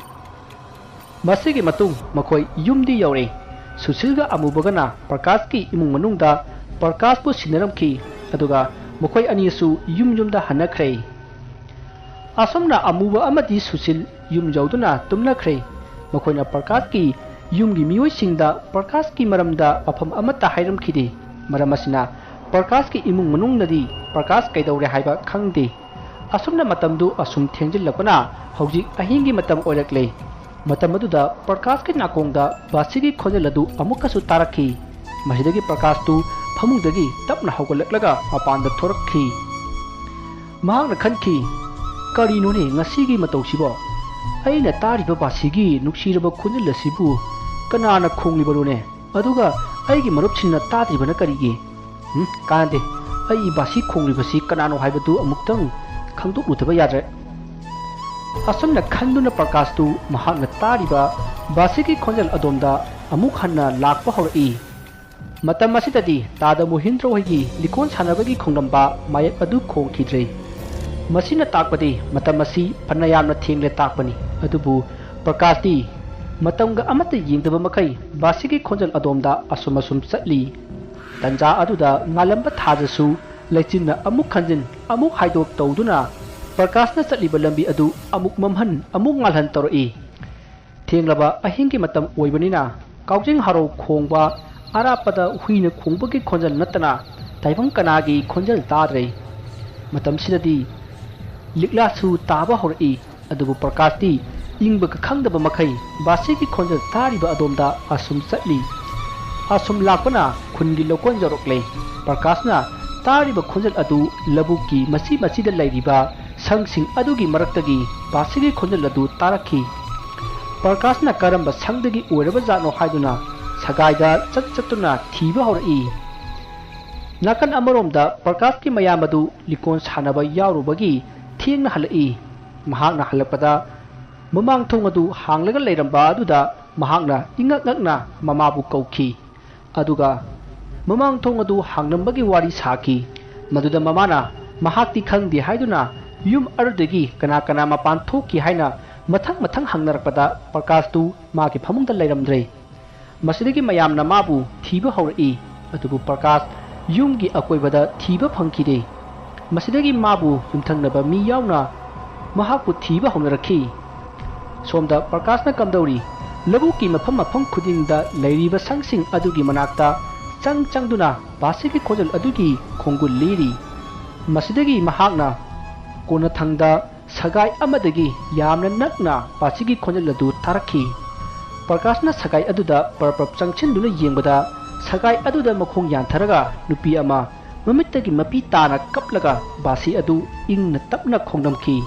ꯃꯁꯤꯒꯤ ꯃꯇꯨꯡ ꯃꯈꯣꯏ ꯌꯨꯝꯗꯤ ꯌꯧꯔꯦ꯫ ꯁꯨꯁꯤꯜꯒ ꯑꯃꯨꯕꯒꯅ ꯄ꯭ꯔꯀꯥꯁꯀꯤ ꯏꯃꯨꯡ ꯃꯅꯨꯡꯗ ꯄ꯭ꯔꯀꯥꯁꯄꯨ ꯁꯤꯟꯅꯔꯝꯈꯤ, ꯑꯗꯨꯒ ꯃꯈꯣꯏ ꯑꯅꯤꯁꯨ ꯌꯨꯝ ꯌꯨꯝꯗ ꯍꯟꯅꯈ꯭ꯔꯦ꯫ ꯑꯁꯨꯝꯅ ꯑꯃꯨꯕ ꯑꯃꯗꯤ ꯁꯨꯁꯤꯜ ꯌꯨꯝ ꯌꯧꯗꯨꯅ ꯇꯨꯝꯅꯈ꯭ꯔꯦ꯫ ꯃꯈꯣꯏꯅ ꯄ꯭ꯔꯀꯥꯁꯀꯤ ꯌꯨꯝꯒꯤ ꯃꯤꯑꯣꯏꯁꯤꯡꯗ ꯄ꯭ꯔꯀꯥꯁꯀꯤ ꯃꯔꯝꯗ ꯋꯥꯐꯝ ꯑꯃꯠꯇ ꯍꯥꯏꯔꯝꯈꯤꯗꯦ꯫ ꯃꯔꯝ ꯑꯁꯤꯅ ꯄ꯭ꯔꯀꯥꯁꯀꯤ ꯏꯃꯨꯡ ꯃꯅꯨꯡꯅꯗꯤ ꯄ꯭ꯔꯀꯥꯁ ꯀꯩꯗꯧꯔꯦ ꯍꯥꯏꯕ ꯈꯪꯗꯦ꯫ ꯑꯁꯨꯝꯅ ꯃꯇꯝꯗꯨ ꯑꯁꯨꯝ ꯊꯦꯡꯖꯤꯜꯂꯛꯄꯅ ꯍꯧꯖꯤꯛ ꯑꯍꯤꯡꯒꯤ ꯃꯇꯝ ꯑꯣꯏꯔꯛꯂꯦ꯫ ꯃꯇꯝ ꯑꯗꯨꯗ ꯄ꯭ꯔꯀꯥꯁꯀꯤ ꯅꯥꯀꯣꯡꯗ ꯕꯥꯁꯤꯒꯤ ꯈꯣꯟꯖꯦꯜ ꯑꯗꯨ ꯑꯃꯨꯛꯀꯁꯨ ꯇꯥꯔꯛꯈꯤ꯫ ꯃꯁꯤꯗꯒꯤ ꯄ꯭ꯔꯀꯥꯁꯇꯨ ꯐꯃꯨꯡꯗꯒꯤ ꯇꯞꯅ ꯍꯧꯒꯠꯂꯛꯂꯒ ꯃꯄꯥꯟꯗ ꯊꯣꯔꯛꯈꯤ꯫ ꯃꯍꯥꯛꯅ ꯈꯟꯈꯤ, "ꯀꯔꯤꯅꯣꯅꯦ ꯉꯁꯤꯒꯤ ꯃꯇꯧꯁꯤꯕꯣ? ꯑꯩꯅ ꯇꯥꯔꯤꯕ ꯕꯥꯁꯤꯒꯤ ꯅꯨꯡꯁꯤꯔꯕ ꯈꯣꯟꯖꯦꯜ ꯑꯁꯤꯕꯨ ꯀꯅꯥꯅ ꯈꯣꯡꯂꯤꯕꯅꯣꯅꯦ? ꯑꯗꯨꯒ ꯑꯩꯒꯤ ꯃꯔꯨꯞꯁꯤꯡꯅ ꯇꯥꯗ꯭ꯔꯤꯕꯅ ꯀꯔꯤꯒꯤ? ꯎꯝ, ꯀꯥꯟꯅꯗꯦ꯫ ꯑꯩ ꯕꯥꯁꯤ ꯈꯣꯡꯂꯤꯕꯁꯤ ꯀꯅꯥꯅꯣ ꯍꯥꯏꯕꯗꯨ ꯑꯃꯨꯛꯇꯪ ꯈꯪꯗꯣꯛꯂꯨꯗꯕ ꯌꯥꯗ꯭ꯔꯦ"꯫ ꯑꯁꯨꯝꯅ ꯈꯟꯗꯨꯅ ꯄ꯭ꯔꯀꯥꯁꯇꯨ ꯃꯍꯥꯛꯅ ꯇꯥꯔꯤꯕ ꯕꯥꯁꯤꯒꯤ ꯈꯣꯟꯖꯦꯜ ꯑꯗꯣꯝꯗ ꯑꯃꯨꯛ ꯍꯟꯅ ꯂꯥꯛꯄ ꯍꯧꯔꯛꯏ꯫ ꯃꯇꯝ ꯑꯁꯤꯗꯗꯤ ꯇꯥꯗ ꯃꯣꯍꯤꯟꯗ꯭ꯔ ꯍꯣꯏꯒꯤ ꯂꯤꯀꯣꯟ ꯁꯥꯟꯅꯕꯒꯤ ꯈꯣꯡꯂꯝꯕ ꯃꯥꯌꯦꯞ ꯑꯗꯨ ꯈꯣꯡꯈꯤꯗ꯭ꯔꯦ꯫ ꯃꯁꯤꯅ ꯇꯥꯛꯄꯗꯤ ꯃꯇꯝ ꯑꯁꯤ ꯐꯅ ꯌꯥꯝꯅ ꯊꯦꯡꯂꯦ ꯇꯥꯛꯄꯅꯤ꯫ ꯑꯗꯨꯕꯨ ꯄ꯭ꯔꯀꯥꯁꯇꯤ ꯃꯇꯝꯒ ꯑꯃꯠꯇ ꯌꯦꯡꯗꯕ ꯃꯈꯩ ꯕꯥꯁꯤꯒꯤ ꯈꯣꯟꯖꯦꯜ ꯑꯗꯣꯝꯗ ꯑꯁꯨꯝ ꯑꯁꯨꯝ ꯆꯠꯂꯤ꯫ ꯇꯟꯖꯥ ꯑꯗꯨꯗ ꯉꯥꯜꯂꯝꯕ ꯊꯥꯖꯁꯨ ꯂꯩꯆꯤꯟꯅ ꯑꯃꯨꯛ ꯈꯟꯖꯤꯟ ꯑꯃꯨꯛ ꯍꯥꯏꯗꯣꯛ ꯇꯧꯗꯨꯅ ꯄ꯭ꯔꯀꯥꯁꯅ ꯆꯠꯂꯤꯕ ꯂꯝꯕꯤ ꯑꯗꯨ ꯑꯃꯨꯛ ꯃꯝꯍꯟ ꯑꯃꯨꯛ ꯉꯥꯜꯍꯟ ꯇꯧꯔꯛꯏ꯫ ꯊꯦꯡꯂꯕ ꯑꯍꯤꯡꯒꯤ ꯃꯇꯝ ꯑꯣꯏꯕꯅꯤꯅ ꯀꯥꯎꯖꯤꯡ ꯍꯔꯥꯎ ꯈꯣꯡꯕ, ꯑꯔꯥꯞꯄꯗ ꯍꯨꯏꯅ ꯈꯣꯡꯕꯒꯤ ꯈꯣꯟꯖꯦꯜ ꯅꯠꯇꯅ ꯇꯥꯏꯕꯪ ꯀꯅꯥꯒꯤ ꯈꯣꯟꯖꯦꯜ ꯇꯥꯗ꯭ꯔꯦ꯫ ꯃꯇꯝꯁꯤꯗꯗꯤ ꯂꯤꯛꯂꯥꯁꯨ ꯇꯥꯕ ꯍꯧꯔꯛꯏ꯫ ꯑꯗꯨꯕꯨ ꯄ꯭ꯔꯀꯥꯁꯇꯤ ꯏꯪꯕꯒ ꯈꯪꯗꯕ ꯃꯈꯩ ꯕꯥꯁꯤꯒꯤ ꯈꯣꯟꯖꯦꯜ ꯇꯥꯔꯤꯕ ꯑꯗꯣꯝꯗ ꯑꯁꯨꯝ ꯆꯠꯂꯤ꯫ ꯑꯁꯨꯝ ꯂꯥꯛꯄꯅ ꯈꯨꯟꯒꯤ ꯂꯧꯀꯣꯟ ꯌꯧꯔꯛꯂꯦ꯫ ꯄ꯭ꯔꯀꯥꯁꯅ ꯇꯥꯔꯤꯕ ꯈꯣꯟꯖꯦꯜ ꯑꯗꯨ ꯂꯧꯕꯨꯛꯀꯤ ꯃꯆꯤ ꯃꯆꯤꯗ ꯂꯩꯔꯤꯕ ꯁꯪꯁꯤꯡ ꯑꯗꯨꯒꯤ ꯃꯔꯛꯇꯒꯤ ꯕꯥꯁꯤꯒꯤ ꯈꯣꯟꯖꯦꯜ ꯑꯗꯨ ꯇꯥꯔꯛꯈꯤ꯫ ꯄ꯭ꯔꯀꯥꯁꯅ ꯀꯔꯝꯕ ꯁꯪꯗꯒꯤ ꯑꯣꯏꯔꯕꯖꯥꯠꯅꯣ ꯍꯥꯏꯗꯨꯅ ꯁꯒꯥꯏꯗ ꯆꯠ ꯆꯠꯇꯨꯅ ꯊꯤꯕ ꯍꯧꯔꯛꯏ꯫ ꯅꯥꯀꯟ ꯑꯃꯔꯣꯝꯗ ꯄ꯭ꯔꯀꯥꯁꯀꯤ ꯃꯌꯥꯝ ꯑꯗꯨ ꯂꯤꯀꯣꯟ ꯁꯥꯟꯅꯕ ꯌꯥꯎꯔꯨꯕꯒꯤ ꯊꯦꯡꯅ ꯍꯜꯂꯛꯏ꯫ ꯃꯍꯥꯛꯅ ꯍꯜꯂꯛꯄꯗ ꯃꯃꯥꯡ ꯊꯣꯡ ꯑꯗꯨ ꯍꯥꯡꯂꯒ ꯂꯩꯔꯝꯕ ꯑꯗꯨꯗ ꯃꯍꯥꯛꯅ ꯏꯉꯛ ꯉꯛꯅ ꯃꯃꯥꯕꯨ ꯀꯧꯈꯤ꯫ ꯑꯗꯨꯒ ꯃꯃꯥꯡ ꯊꯣꯡ ꯑꯗꯨ ꯍꯥꯡꯂꯝꯕꯒꯤ ꯋꯥꯔꯤ ꯁꯥꯈꯤ꯫ ꯃꯗꯨꯗ ꯃꯃꯥꯅ ꯃꯍꯥꯛꯇꯤ ꯈꯪꯗꯦ ꯍꯥꯏꯗꯨꯅ ꯌꯨꯝ ꯑꯗꯨꯗꯒꯤ ꯀꯅꯥ ꯀꯅꯥ ꯃꯄꯥꯟ ꯊꯣꯛꯈꯤ ꯍꯥꯏꯅ ꯃꯊꯪ ꯃꯊꯪ ꯍꯪꯅꯔꯛꯄꯗ ꯄ꯭ꯔꯀꯥꯁꯇꯨ ꯃꯥꯒꯤ ꯐꯃꯨꯡꯗ ꯂꯩꯔꯝꯗ꯭ꯔꯦ꯫ ꯃꯁꯤꯗꯒꯤ ꯃꯌꯥꯝꯅ ꯃꯥꯕꯨ ꯊꯤꯕ ꯍꯧꯔꯛꯏ, ꯑꯗꯨꯕꯨ ꯄ꯭ꯔꯀꯥꯁ ꯌꯨꯝꯒꯤ ꯑꯀꯣꯏꯕꯗ ꯊꯤꯕ ꯐꯪꯈꯤꯗꯦ꯫ ꯃꯁꯤꯗꯒꯤ ꯃꯥꯕꯨ ꯌꯨꯝꯊꯪꯅꯕ ꯃꯤ ꯌꯥꯎꯅ ꯃꯍꯥꯛꯄꯨ ꯊꯤꯕ ꯍꯧꯅꯔꯛꯈꯤ꯫ ꯁꯣꯝꯗ ꯄ꯭ꯔꯀꯥꯁꯅ ꯀꯝꯗꯧꯔꯤ? ꯂꯧꯕꯨꯛꯀꯤ ꯃꯐꯝ ꯃꯐꯝ ꯈꯨꯗꯤꯡꯗ ꯂꯩꯔꯤꯕ ꯁꯪꯁꯤꯡ ꯑꯗꯨꯒꯤ ꯃꯅꯥꯛꯇ ꯆꯪ ꯆꯪꯗꯨꯅ ꯕꯥꯁꯤꯒꯤ ꯈꯣꯟꯖꯦꯜ ꯑꯗꯨꯒꯤ ꯈꯣꯡꯒꯨꯜ ꯂꯤꯔꯤ꯫ ꯃꯁꯤꯗꯒꯤ ꯃꯍꯥꯛꯅ ꯀꯣꯟꯅꯊꯪꯗ ꯁꯒꯥꯏ ꯑꯃꯗꯒꯤ ꯌꯥꯝꯅ ꯅꯛꯅ ꯕꯥꯁꯤꯒꯤ ꯈꯣꯟꯖꯦꯜ ꯑꯗꯨ ꯇꯥꯔꯛꯈꯤ꯫ ꯄ꯭ꯔꯀꯥꯁꯅ ꯁꯒꯥꯏ ꯑꯗꯨꯗ ꯄꯔꯞ ꯄꯔꯞ ꯆꯪꯁꯤꯟꯗꯨꯅ ꯌꯦꯡꯕꯗ, ꯁꯒꯥꯏ ꯑꯗꯨꯗ ꯃꯈꯣꯡ ꯌꯥꯟꯊꯔꯒ ꯅꯨꯄꯤ ꯑꯃ ꯃꯃꯤꯠꯇꯒꯤ ꯃꯄꯤ ꯇꯥꯅ ꯀꯞꯂꯒ ꯕꯥꯁꯤ ꯑꯗꯨ ꯏꯪꯅ ꯇꯞꯅ ꯈꯣꯡꯂꯝꯈꯤ꯫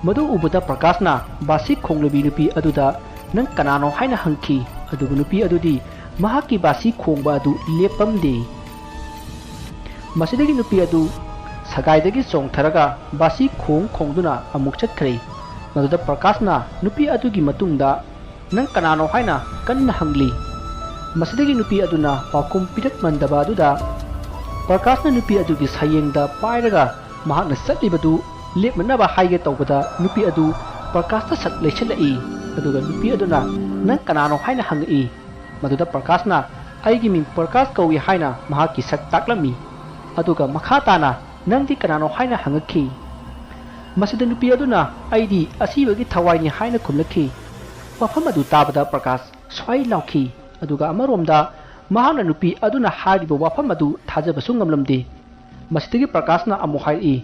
ꯃꯗꯨ ꯎꯕꯗ ꯄ꯭ꯔꯀꯥꯁꯅ ꯕꯥꯁꯤ ꯈꯣꯡꯂꯕꯤ ꯅꯨꯄꯤ ꯑꯗꯨꯗ, "ꯅꯪ ꯀꯅꯥꯅꯣ?" ꯍꯥꯏꯅ ꯍꯪꯈꯤ꯫ ꯑꯗꯨꯕꯨ ꯅꯨꯄꯤ ꯑꯗꯨꯗꯤ ꯃꯍꯥꯛꯀꯤ ꯕꯥꯁꯤ ꯈꯣꯡꯕ ꯑꯗꯨ ꯂꯦꯞꯄꯝꯗꯦ꯫ ꯃꯁꯤꯗꯒꯤ ꯅꯨꯄꯤ ꯑꯗꯨ ꯁꯒꯥꯏꯗꯒꯤ ꯆꯣꯡꯊꯔꯒ ꯕꯥꯁꯤ ꯈꯣꯡ ꯈꯣꯡꯗꯨꯅ ꯑꯃꯨꯛ ꯆꯠꯈ꯭ꯔꯦ꯫ ꯃꯗꯨꯗ ꯄ꯭ꯔꯀꯥꯁꯅ ꯅꯨꯄꯤ ꯑꯗꯨꯒꯤ ꯃꯇꯨꯡꯗ, "ꯅꯪ ꯀꯅꯥꯅꯣ?" ꯍꯥꯏꯅ ꯀꯟꯅ ꯍꯪꯂꯤ꯫ ꯃꯁꯤꯗꯒꯤ ꯅꯨꯄꯤ ꯑꯗꯨꯅ ꯄꯥꯎꯈꯨꯝ ꯄꯤꯔꯛꯃꯟꯗꯕ ꯑꯗꯨꯗ ꯄ꯭ꯔꯀꯥꯁꯅ ꯅꯨꯄꯤ ꯑꯗꯨꯒꯤ ꯁꯌꯦꯡꯗ ꯄꯥꯏꯔꯒ ꯃꯍꯥꯛꯅ ꯆꯠꯂꯤꯕꯗꯨ ꯂꯦꯞꯅꯅꯕ ꯍꯥꯏꯒꯦ ꯇꯧꯕꯗ ꯅꯨꯄꯤ ꯑꯗꯨ ꯄ꯭ꯔꯀꯥꯁꯇ ꯁꯠ ꯂꯩꯁꯤꯜꯂꯛꯏ꯫ ꯑꯗꯨꯒ ꯅꯨꯄꯤ ꯑꯗꯨꯅ, "ꯅꯪ ꯀꯅꯥꯅꯣ?" ꯍꯥꯏꯅ ꯍꯪꯉꯛꯏ꯫ ꯃꯗꯨꯗ ꯄ꯭ꯔꯀꯥꯁꯅ, "ꯑꯩꯒꯤ ꯃꯤꯡ ꯄ꯭ꯔꯀꯥꯁ ꯀꯧꯏ" ꯍꯥꯏꯅ ꯃꯍꯥꯛꯀꯤ ꯁꯛ ꯇꯥꯛꯂꯝꯃꯤ꯫ ꯑꯗꯨꯒ ꯃꯈꯥ ꯇꯥꯅ, "ꯅꯪꯗꯤ ꯀꯅꯥꯅꯣ?" ꯍꯥꯏꯅ ꯍꯪꯉꯛꯈꯤ꯫ ꯃꯁꯤꯗ ꯅꯨꯄꯤ ꯑꯗꯨꯅ, "ꯑꯩꯗꯤ ꯑꯁꯤꯕꯒꯤ ꯊꯋꯥꯏꯅꯤ" ꯍꯥꯏꯅ ꯈꯨꯝꯂꯛꯈꯤ꯫ ꯋꯥꯐꯝ ꯑꯗꯨ ꯇꯥꯕꯗ ꯄ꯭ꯔꯀꯥꯁ ꯁ꯭ꯋꯥꯏ ꯂꯥꯎꯈꯤ꯫ ꯑꯗꯨꯒ ꯑꯃꯔꯣꯝꯗ ꯃꯍꯥꯛꯅ ꯅꯨꯄꯤ ꯑꯗꯨꯅ ꯍꯥꯏꯔꯤꯕ ꯋꯥꯐꯝ ꯑꯗꯨ ꯊꯥꯖꯕꯁꯨ ꯉꯝꯂꯝꯗꯦ꯫ ꯃꯁꯤꯗꯒꯤ ꯄ꯭ꯔꯀꯥꯁꯅ ꯑꯃꯨꯛ ꯍꯥꯏꯔꯛꯏ,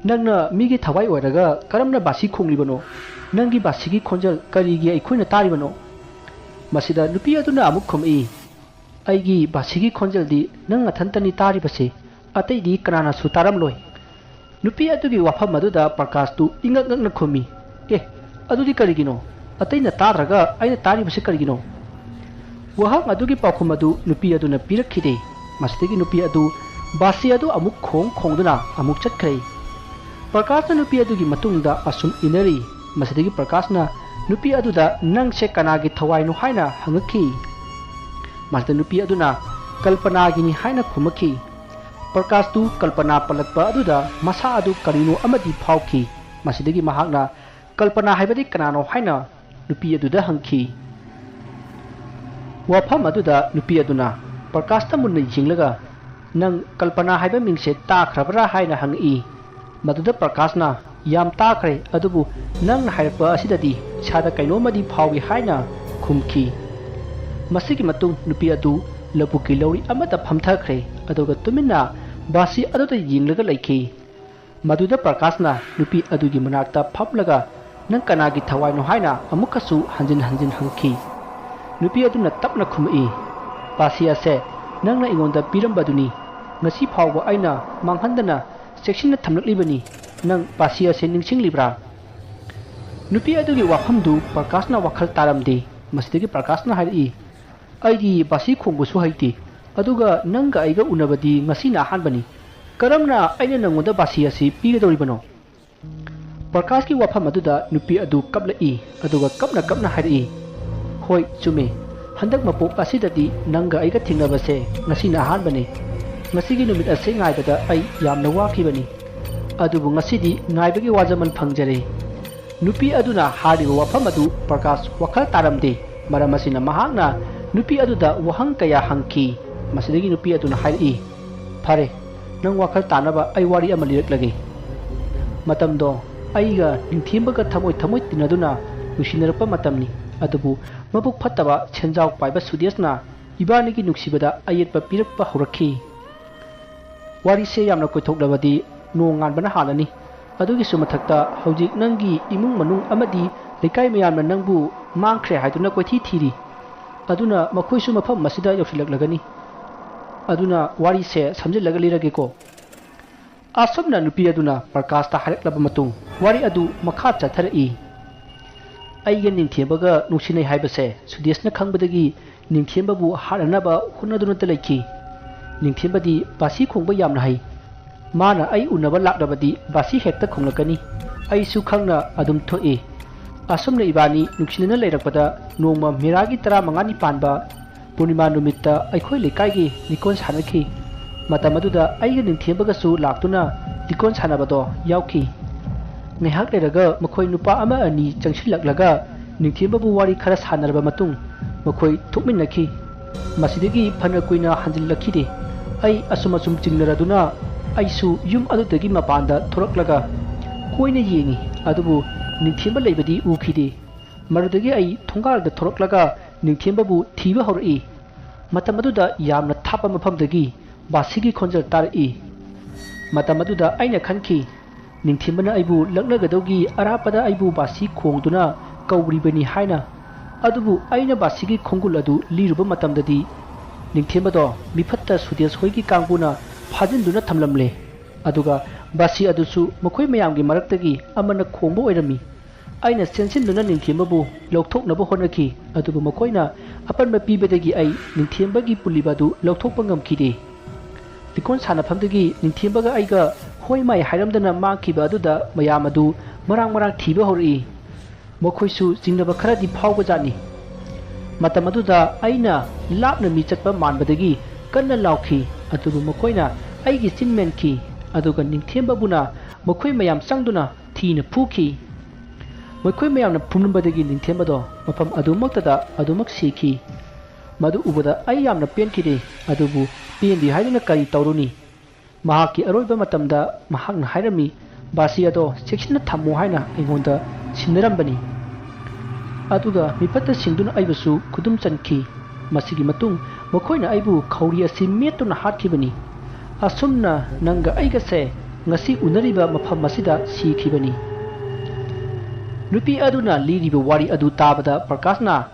"ꯅꯪꯅ ꯃꯤꯒꯤ ꯊꯋꯥꯏ ꯑꯣꯏꯔꯒ ꯀꯔꯝꯅ ꯕꯥꯁꯤ ꯈꯣꯡꯂꯤꯕꯅꯣ? ꯅꯪꯒꯤ ꯕꯥꯁꯤꯒꯤ ꯈꯣꯟꯖꯦꯜ ꯀꯔꯤꯒꯤ ꯑꯩꯈꯣꯏꯅ ꯇꯥꯔꯤꯕꯅꯣ?" ꯃꯁꯤꯗ ꯅꯨꯄꯤ ꯑꯗꯨꯅ ꯑꯃꯨꯛ ꯈꯨꯝꯃꯛꯏ, "ꯑꯩꯒꯤ ꯕꯥꯁꯤꯒꯤ ꯈꯣꯟꯖꯦꯜꯗꯤ ꯅꯪ ꯅꯊꯟꯇꯅꯤ ꯇꯥꯔꯤꯕꯁꯦ, ꯑꯇꯩꯗꯤ ꯀꯅꯥꯅꯁꯨ ꯇꯥꯔꯝꯂꯣꯏ꯫" ꯅꯨꯄꯤ ꯑꯗꯨꯒꯤ ꯋꯥꯐꯝ ꯑꯗꯨꯗ ꯄ꯭ꯔꯀꯥꯁꯇꯨ ꯏꯉꯛ ꯉꯛꯅ ꯈꯨꯝꯃꯤ, "ꯑꯦ, ꯑꯗꯨꯗꯤ ꯀꯔꯤꯒꯤꯅꯣ? ꯑꯇꯩꯅ ꯇꯥꯗ꯭ꯔꯒ ꯑꯩꯅ ꯇꯥꯔꯤꯕꯁꯤ ꯀꯔꯤꯒꯤꯅꯣ?" ꯋꯥꯍꯪ ꯑꯗꯨꯒꯤ ꯄꯥꯎꯈꯨꯝ ꯑꯗꯨ ꯅꯨꯄꯤ ꯑꯗꯨꯅ ꯄꯤꯔꯛꯈꯤꯗꯦ꯫ ꯃꯁꯤꯗꯒꯤ ꯅꯨꯄꯤ ꯑꯗꯨ ꯕꯥꯁꯤ ꯑꯗꯨ ꯑꯃꯨꯛ ꯈꯣꯡ ꯈꯣꯡꯗꯨꯅ ꯑꯃꯨꯛ ꯆꯠꯈ꯭ꯔꯦ꯫ ꯄ꯭ꯔꯀꯥꯁꯅ ꯅꯨꯄꯤ ꯑꯗꯨꯒꯤ ꯃꯇꯨꯡꯗ ꯑꯁꯨꯝ ꯏꯟꯅꯔꯤ꯫ ꯃꯁꯤꯗꯒꯤ ꯄ꯭ꯔꯀꯥꯁꯅ ꯅꯨꯄꯤ ꯑꯗꯨꯗ "ꯅꯪꯁꯦ ꯀꯅꯥꯒꯤ ꯊꯋꯥꯏꯅꯣ?" ꯍꯥꯏꯅ ꯍꯪꯉꯛꯈꯤ꯫ ꯃꯁꯤꯗ ꯅꯨꯄꯤ ꯑꯗꯨꯅ "ꯀꯜꯄꯅꯥꯒꯤꯅꯤ" ꯍꯥꯏꯅ ꯈꯨꯝꯃꯛꯈꯤ꯫ ꯄ꯭ꯔꯀꯥꯁꯇꯨ ꯀꯜꯄꯅꯥ ꯄꯜꯂꯛꯄ ꯑꯗꯨꯗ ꯃꯁꯥ ꯑꯗꯨ ꯀꯔꯤꯅꯣ ꯑꯃꯗꯤ ꯐꯥꯎꯈꯤ꯫ ꯃꯁꯤꯗꯒꯤ ꯃꯍꯥꯛꯅ "ꯀꯜꯄꯅꯥ ꯍꯥꯏꯕꯗꯤ ꯀꯅꯥꯅꯣ?" ꯍꯥꯏꯅ ꯅꯨꯄꯤ ꯑꯗꯨꯗ ꯍꯪꯈꯤ꯫ ꯋꯥꯐꯝ ꯑꯗꯨꯗ ꯅꯨꯄꯤ ꯑꯗꯨꯅ ꯄ꯭ꯔꯀꯥꯁꯇ ꯃꯨꯟꯅ ꯌꯦꯡꯂꯒ, "ꯅꯪ ꯀꯜꯄꯅꯥ ꯍꯥꯏꯕ ꯃꯤꯡꯁꯦ ꯇꯥꯈ꯭ꯔꯕ꯭ꯔꯥ?" ꯍꯥꯏꯅ ꯍꯪꯉꯛꯏ꯫ ꯃꯗꯨꯗ ꯄ꯭ꯔꯀꯥꯁꯅ, "ꯌꯥꯝ ꯇꯥꯈ꯭ꯔꯦ, ꯑꯗꯨꯕꯨ ꯅꯪꯅ ꯍꯥꯏꯔꯛꯄ ꯑꯁꯤꯗꯗꯤ ꯏꯁꯥꯗ ꯀꯩꯅꯣꯝꯃꯗꯤ ꯐꯥꯎꯏ" ꯍꯥꯏꯅ ꯈꯨꯝꯈꯤ꯫ ꯃꯁꯤꯒꯤ ꯃꯇꯨꯡ ꯅꯨꯄꯤ ꯑꯗꯨ ꯂꯧꯕꯨꯛꯀꯤ ꯂꯧꯔꯤ ꯑꯃꯗ ꯐꯝꯊꯈ꯭ꯔꯦ, ꯑꯗꯨꯒ ꯇꯨꯃꯤꯟꯅ ꯕꯥꯁꯤ ꯑꯗꯨꯗ ꯌꯦꯡꯂꯒ ꯂꯩꯈꯤ꯫ ꯃꯗꯨꯗ ꯄ꯭ꯔꯀꯥꯁꯅ ꯅꯨꯄꯤ ꯑꯗꯨꯒꯤ ꯃꯅꯥꯛꯇ ꯐꯝꯂꯒ, "ꯅꯪ ꯀꯅꯥꯒꯤ ꯊꯋꯥꯏꯅꯣ?" ꯍꯥꯏꯅ ꯑꯃꯨꯛꯀꯁꯨ ꯍꯟꯖꯤꯟ ꯍꯟꯖꯤꯟ ꯍꯪꯈꯤ꯫ ꯅꯨꯄꯤ ꯑꯗꯨꯅ ꯇꯞꯅ ꯈꯨꯝꯃꯛꯏ, "ꯕꯥꯁꯤ ꯑꯁꯦ ꯅꯪꯅ ꯑꯩꯉꯣꯟꯗ ꯄꯤꯔꯝꯕꯗꯨꯅꯤ꯫ ꯉꯁꯤ ꯐꯥꯎꯕ ꯑꯩꯅ ꯃꯥꯡꯍꯟꯗꯅ ꯆꯦꯛꯁꯤꯟꯅ ꯊꯝꯂꯛꯂꯤꯕꯅꯤ꯫ ꯅꯪ ꯕꯥꯁꯤ ꯑꯁꯦ ꯅꯤꯡꯁꯤꯡꯂꯤꯕ꯭ꯔꯥ?" ꯅꯨꯄꯤ ꯑꯗꯨꯒꯤ ꯋꯥꯐꯝꯗꯨ ꯄ꯭ꯔꯀꯥꯁꯅ ꯋꯥꯈꯜ ꯇꯥꯔꯝꯗꯦ꯫ ꯃꯁꯤꯗꯒꯤ ꯄ꯭ꯔꯀꯥꯁꯅ ꯍꯥꯏꯔꯛꯏ, "ꯑꯩꯗꯤ ꯕꯥꯁꯤ ꯈꯣꯡꯕꯁꯨ ꯍꯩꯇꯦ, ꯑꯗꯨꯒ ꯅꯪꯒ ꯑꯩꯒ ꯎꯅꯕꯗꯤ ꯉꯁꯤꯅ ꯑꯍꯥꯟꯕꯅꯤ꯫ ꯀꯔꯝꯅ ꯑꯩꯅ ꯅꯪꯉꯣꯟꯗ ꯕꯥꯁꯤ ꯑꯁꯤ ꯄꯤꯒꯗꯧꯔꯤꯕꯅꯣ?" ꯄ꯭ꯔꯀꯥꯁꯀꯤ ꯋꯥꯐꯝ ꯑꯗꯨꯗ ꯅꯨꯄꯤ ꯑꯗꯨ ꯀꯞꯂꯛꯏ, ꯑꯗꯨꯒ ꯀꯞꯅ ꯀꯞꯅ ꯍꯥꯏꯔꯛꯏ, "ꯍꯣꯏ, ꯆꯨꯝꯃꯤ꯫ ꯍꯟꯗꯛ ꯃꯄꯣꯛ ꯑꯁꯤꯗꯗꯤ ꯅꯪꯒ ꯑꯩꯒ ꯊꯦꯡꯅꯕꯁꯦ ꯉꯁꯤꯅ ꯑꯍꯥꯟꯕꯅꯤ꯫ ꯉꯁꯤꯒꯤ ꯅꯨꯃꯤꯠ ꯑꯁꯤ ꯉꯥꯏꯕꯗ ꯑꯩ ꯌꯥꯝꯅ ꯋꯥꯈꯤꯕꯅꯤ꯫ ꯑꯗꯨꯕꯨ ꯉꯁꯤꯗꯤ ꯉꯥꯏꯕꯒꯤ ꯋꯥꯖꯃꯟ ꯐꯪꯖꯔꯦ꯫" ꯅꯨꯄꯤ ꯑꯗꯨꯅ ꯍꯥꯏꯔꯤꯕ ꯋꯥꯐꯝ ꯑꯗꯨ ꯄ꯭ꯔꯀꯥꯁ ꯋꯥꯈꯜ ꯇꯥꯔꯝꯗꯦ꯫ ꯃꯔꯝ ꯑꯁꯤꯅ ꯃꯍꯥꯛꯅ ꯅꯨꯄꯤ ꯑꯗꯨꯗ ꯋꯥꯍꯪ ꯀꯌꯥ ꯍꯪꯈꯤ꯫ ꯃꯁꯤꯗꯒꯤ ꯅꯨꯄꯤ ꯑꯗꯨꯅ ꯍꯥꯏꯔꯛꯏ, "ꯐꯔꯦ, ꯅꯪ ꯋꯥꯈꯜ ꯇꯥꯅꯕ ꯑꯩ ꯋꯥꯔꯤ ꯑꯃ ꯂꯤꯔꯛꯂꯒꯦ꯫ ꯃꯇꯝꯗꯣ ꯑꯩꯒ ꯅꯤꯡꯊꯦꯝꯕꯒ ꯊꯃꯣꯏ ꯊꯃꯣꯏ ꯇꯤꯟꯅꯗꯨꯅ ꯅꯨꯡꯁꯤꯅꯔꯛꯄ ꯃꯇꯝꯅꯤ꯫ ꯑꯗꯨꯕꯨ ꯃꯕꯨꯛ ꯐꯠꯇꯕ ꯁꯦꯟꯖꯥꯎ ꯄꯥꯏꯕ ꯁꯨꯗꯦꯁꯅ ꯏꯕꯥꯅꯤꯒꯤ ꯅꯨꯡꯁꯤꯕꯗ ꯑꯌꯦꯠꯄ ꯄꯤꯔꯛꯄ ꯍꯧꯔꯛꯈꯤ꯫ ꯋꯥꯔꯤꯁꯦ ꯌꯥꯝꯅ ꯀꯣꯏꯊꯣꯛꯂꯕꯗꯤ ꯅꯣꯡ ꯉꯥꯟꯕꯅ ꯍꯥꯜꯂꯅꯤ꯫ ꯑꯗꯨꯒꯤꯁꯨ ꯃꯊꯛꯇ ꯍꯧꯖꯤꯛ ꯅꯪꯒꯤ ꯏꯃꯨꯡ ꯃꯅꯨꯡ ꯑꯃꯗꯤ ꯂꯩꯀꯥꯏ ꯃꯌꯥꯝꯅ ꯅꯪꯕꯨ ꯃꯥꯡꯈ꯭ꯔꯦ ꯍꯥꯏꯗꯨꯅ ꯀꯣꯏꯊꯤ ꯊꯤꯔꯤ꯫ ꯑꯗꯨꯅ ꯃꯈꯣꯏꯁꯨ ꯃꯐꯝ ꯑꯁꯤꯗ ꯌꯧꯁꯤꯜꯂꯛꯂꯒꯅꯤ꯫ ꯑꯗꯨꯅ ꯋꯥꯔꯤꯁꯦ ꯁꯝꯖꯤꯜꯂꯒ ꯂꯤꯔꯒꯦꯀꯣ꯫" ꯑꯁꯨꯝꯅ ꯅꯨꯄꯤ ꯑꯗꯨꯅ ꯄ꯭ꯔꯀꯥꯁꯇ ꯍꯥꯏꯔꯛꯂꯕ ꯃꯇꯨꯡ ꯋꯥꯔꯤ ꯑꯗꯨ ꯃꯈꯥ ꯆꯠꯊꯔꯛꯏ꯫ ꯑꯩꯒ ꯅꯤꯡꯊꯦꯝꯕꯒ ꯅꯨꯡꯁꯤꯅꯩ ꯍꯥꯏꯕꯁꯦ ꯁꯨꯗꯦꯁꯅ ꯈꯪꯕꯗꯒꯤ ꯅꯤꯡꯊꯦꯝꯕꯕꯨ ꯍꯥꯠꯅꯅꯕ ꯍꯣꯠꯅꯗꯨꯅꯇ ꯂꯩꯈꯤ꯫ ꯅꯤꯡꯊꯦꯝꯕꯗꯤ ꯕꯥꯁꯤ ꯈꯣꯡꯕ ꯌꯥꯝꯅ ꯍꯩ꯫ ꯃꯥꯅ ꯑꯩ ꯎꯅꯕ ꯂꯥꯛꯂꯕꯗꯤ ꯕꯥꯁꯤ ꯍꯦꯛꯇ ꯈꯣꯡꯂꯛꯀꯅꯤ꯫ ꯑꯩꯁꯨ ꯈꯪꯅ ꯑꯗꯨꯝ ꯊꯣꯛꯏ꯫ ꯑꯁꯨꯝꯅ ꯏꯕꯥꯅꯤ ꯅꯨꯡꯁꯤꯅꯅ ꯂꯩꯔꯛꯄꯗ ꯅꯣꯡꯃ ꯃꯦꯔꯥꯒꯤ ꯇꯔꯥꯃꯉꯥꯅꯤ ꯄꯥꯟꯕ ꯄꯨꯔꯅꯤꯃꯥ ꯅꯨꯃꯤꯠꯇ ꯑꯩꯈꯣꯏ ꯂꯩꯀꯥꯏꯒꯤ ꯂꯤꯀꯣꯟ ꯁꯥꯟꯅꯈꯤ꯫ ꯃꯇꯝ ꯑꯗꯨꯗ ꯑꯩꯒ ꯅꯤꯡꯊꯦꯝꯕꯒꯁꯨ ꯂꯥꯛꯇꯨꯅ ꯂꯤꯀꯣꯟ ꯁꯥꯟꯅꯕꯗꯣ ꯌꯥꯎꯈꯤ꯫ ꯉꯥꯏꯍꯥꯛ ꯂꯩꯔꯒ ꯃꯈꯣꯏ ꯅꯨꯄꯥ ꯑꯃ ꯑꯅꯤ ꯆꯪꯁꯤꯜꯂꯛꯂꯒ ꯅꯤꯡꯊꯦꯝꯕꯕꯨ ꯋꯥꯔꯤ ꯈꯔ ꯁꯥꯟꯅꯔꯕ ꯃꯇꯨꯡ ꯃꯈꯣꯏ ꯊꯣꯛꯃꯤꯟꯅꯈꯤ꯫ ꯃꯁꯤꯗꯒꯤ ꯐꯅ ꯀꯨꯏꯅ ꯍꯟꯖꯤꯜꯂꯛꯈꯤꯗꯦ꯫ ꯑꯩ ꯑꯁꯨꯝ ꯑꯁꯨꯝ ꯆꯤꯡꯅꯔꯗꯨꯅ ꯑꯩꯁꯨ ꯌꯨꯝ ꯑꯗꯨꯗꯒꯤ ꯃꯄꯥꯟꯗ ꯊꯣꯔꯛꯂꯒ ꯀꯣꯏꯅ ꯌꯦꯡꯉꯤ, ꯑꯗꯨꯕꯨ ꯅꯤꯡꯊꯦꯝꯕ ꯂꯩꯕꯗꯤ ꯎꯈꯤꯗꯦ꯫ ꯃꯗꯨꯗꯒꯤ ꯑꯩ ꯊꯣꯡꯒꯥꯜꯗ ꯊꯣꯔꯛꯂꯒ ꯅꯤꯡꯊꯦꯝꯕꯕꯨ ꯊꯤꯕ ꯍꯧꯔꯛꯏ꯫ ꯃꯇꯝ ꯑꯗꯨꯗ ꯌꯥꯝꯅ ꯊꯥꯞꯄ ꯃꯐꯝꯗꯒꯤ ꯕꯥꯁꯤꯒꯤ ꯈꯣꯟꯖꯦꯜ ꯇꯥꯔꯛꯏ꯫ ꯃꯇꯝ ꯑꯗꯨꯗ ꯑꯩꯅ ꯈꯟꯈꯤ, ꯅꯤꯡꯊꯦꯝꯕꯅ ꯑꯩꯕꯨ ꯂꯛꯅꯒꯗꯧꯒꯤ ꯑꯔꯥꯞꯄꯗ ꯑꯩꯕꯨ ꯕꯥꯁꯤ ꯈꯣꯡꯗꯨꯅ ꯀꯧꯔꯤꯕꯅꯤ ꯍꯥꯏꯅ꯫ ꯑꯗꯨꯕꯨ ꯑꯩꯅ ꯕꯥꯁꯤꯒꯤ ꯈꯣꯡꯒꯨꯜ ꯑꯗꯨ ꯂꯤꯔꯨꯕ ꯃꯇꯝꯗꯗꯤ ꯅꯤꯡꯊꯦꯝꯕꯗꯣ ꯃꯤꯐꯠꯇ ꯁꯨꯗꯦꯁ ꯍꯣꯏꯒꯤ ꯀꯥꯡꯕꯨꯅ ꯐꯥꯖꯤꯟꯗꯨꯅ ꯊꯝꯂꯝꯂꯦ꯫ ꯑꯗꯨꯒ ꯕꯥꯁꯤ ꯑꯗꯨꯁꯨ ꯃꯈꯣꯏ ꯃꯌꯥꯝꯒꯤ ꯃꯔꯛꯇꯒꯤ ꯑꯃꯅ ꯈꯣꯡꯕ ꯑꯣꯏꯔꯝꯃꯤ꯫ ꯑꯩꯅ ꯆꯦꯟꯁꯤꯟꯗꯨꯅ ꯅꯤꯡꯊꯦꯝꯕꯕꯨ ꯂꯧꯊꯣꯛꯅꯕ ꯍꯣꯠꯅꯈꯤ, ꯑꯗꯨꯕꯨ ꯃꯈꯣꯏꯅ ꯑꯄꯟꯕ ꯄꯤꯕꯗꯒꯤ ꯑꯩ ꯅꯤꯡꯊꯦꯝꯕꯒꯤ ꯄꯨꯜꯂꯤꯕ ꯑꯗꯨ ꯂꯧꯊꯣꯛꯄ ꯉꯝꯈꯤꯗꯦ꯫ ꯂꯤꯀꯣꯟ ꯁꯥꯟꯅꯐꯝꯗꯒꯤ ꯅꯤꯡꯊꯦꯝꯕꯒ ꯑꯩꯒ ꯍꯣꯏ ꯃꯥꯏ ꯍꯥꯏꯔꯝꯗꯅ ꯃꯥꯡꯈꯤꯕ ꯑꯗꯨꯗ ꯃꯌꯥꯝ ꯑꯗꯨ ꯃꯔꯥꯡ ꯃꯔꯥꯡ ꯊꯤꯕ ꯍꯧꯔꯛꯏ꯫ ꯃꯈꯣꯏꯁꯨ ꯆꯤꯡꯅꯕ ꯈꯔꯗꯤ ꯐꯥꯎꯕꯖꯥꯠꯅꯤ꯫ ꯃꯇꯝ ꯑꯗꯨꯗ ꯑꯩꯅ ꯂꯥꯞꯅ ꯃꯤ ꯆꯠꯄ ꯃꯥꯟꯕꯗꯒꯤ ꯀꯟꯅ ꯂꯥꯎꯈꯤ, ꯑꯗꯨꯕꯨ ꯃꯈꯣꯏꯅ ꯑꯩꯒꯤ ꯆꯤꯟ ꯃꯦꯟꯈꯤ, ꯑꯗꯨꯒ ꯅꯤꯡꯊꯦꯝꯕꯕꯨꯅ ꯃꯈꯣꯏ ꯃꯌꯥꯝ ꯆꯪꯗꯨꯅ ꯊꯤꯅ ꯐꯨꯈꯤ꯫ ꯃꯈꯣꯏ ꯃꯌꯥꯝꯅ ꯐꯨꯝꯂꯝꯕꯗꯒꯤ ꯅꯤꯡꯊꯦꯝꯕꯗꯣ ꯃꯐꯝ ꯑꯗꯨꯃꯛꯇꯗ ꯑꯗꯨꯃꯛ ꯁꯤꯈꯤ꯫ ꯃꯗꯨ ꯎꯕꯗ ꯑꯩ ꯌꯥꯝꯅ ꯄꯦꯟꯈꯤꯗꯦ, ꯑꯗꯨꯕꯨ ꯄꯦꯟꯗꯦ ꯍꯥꯏꯗꯨꯅ ꯀꯔꯤ ꯇꯧꯔꯨꯅꯤ? ꯃꯍꯥꯛꯀꯤ ꯑꯔꯣꯏꯕ ꯃꯇꯝꯗ ꯃꯍꯥꯛꯅ ꯍꯥꯏꯔꯝꯃꯤ, "ꯕꯥꯁꯤ ꯑꯗꯣ ꯆꯦꯛꯁꯤꯟꯅ ꯊꯝꯃꯨ" ꯍꯥꯏꯅ ꯑꯩꯉꯣꯟꯗ ꯁꯤꯟꯅꯔꯝꯕꯅꯤ꯫ ꯑꯗꯨꯒ ꯃꯤꯐꯠꯇ ꯁꯤꯡꯗꯨꯅ ꯑꯩꯕꯨꯁꯨ ꯈꯨꯗꯨꯝ ꯆꯟꯈꯤ꯫ ꯃꯁꯤꯒꯤ ꯃꯇꯨꯡ ꯃꯈꯣꯏꯅ ꯑꯩꯕꯨ ꯈꯧꯔꯤ ꯑꯁꯤ ꯃꯦꯠꯇꯨꯅ ꯍꯥꯠꯈꯤꯕꯅꯤ꯫ ꯑꯁꯨꯝꯅ ꯅꯪꯒ ꯑꯩꯒꯁꯦ ꯉꯁꯤ ꯎꯅꯔꯤꯕ ꯃꯐꯝ ꯑꯁꯤꯗ ꯁꯤꯈꯤꯕꯅꯤ꯫ ꯅꯨꯄꯤ ꯑꯗꯨꯅ ꯂꯤꯔꯤꯕ ꯋꯥꯔꯤ ꯑꯗꯨ ꯇꯥꯕꯗ ꯄ꯭ꯔꯀꯥꯁꯅ,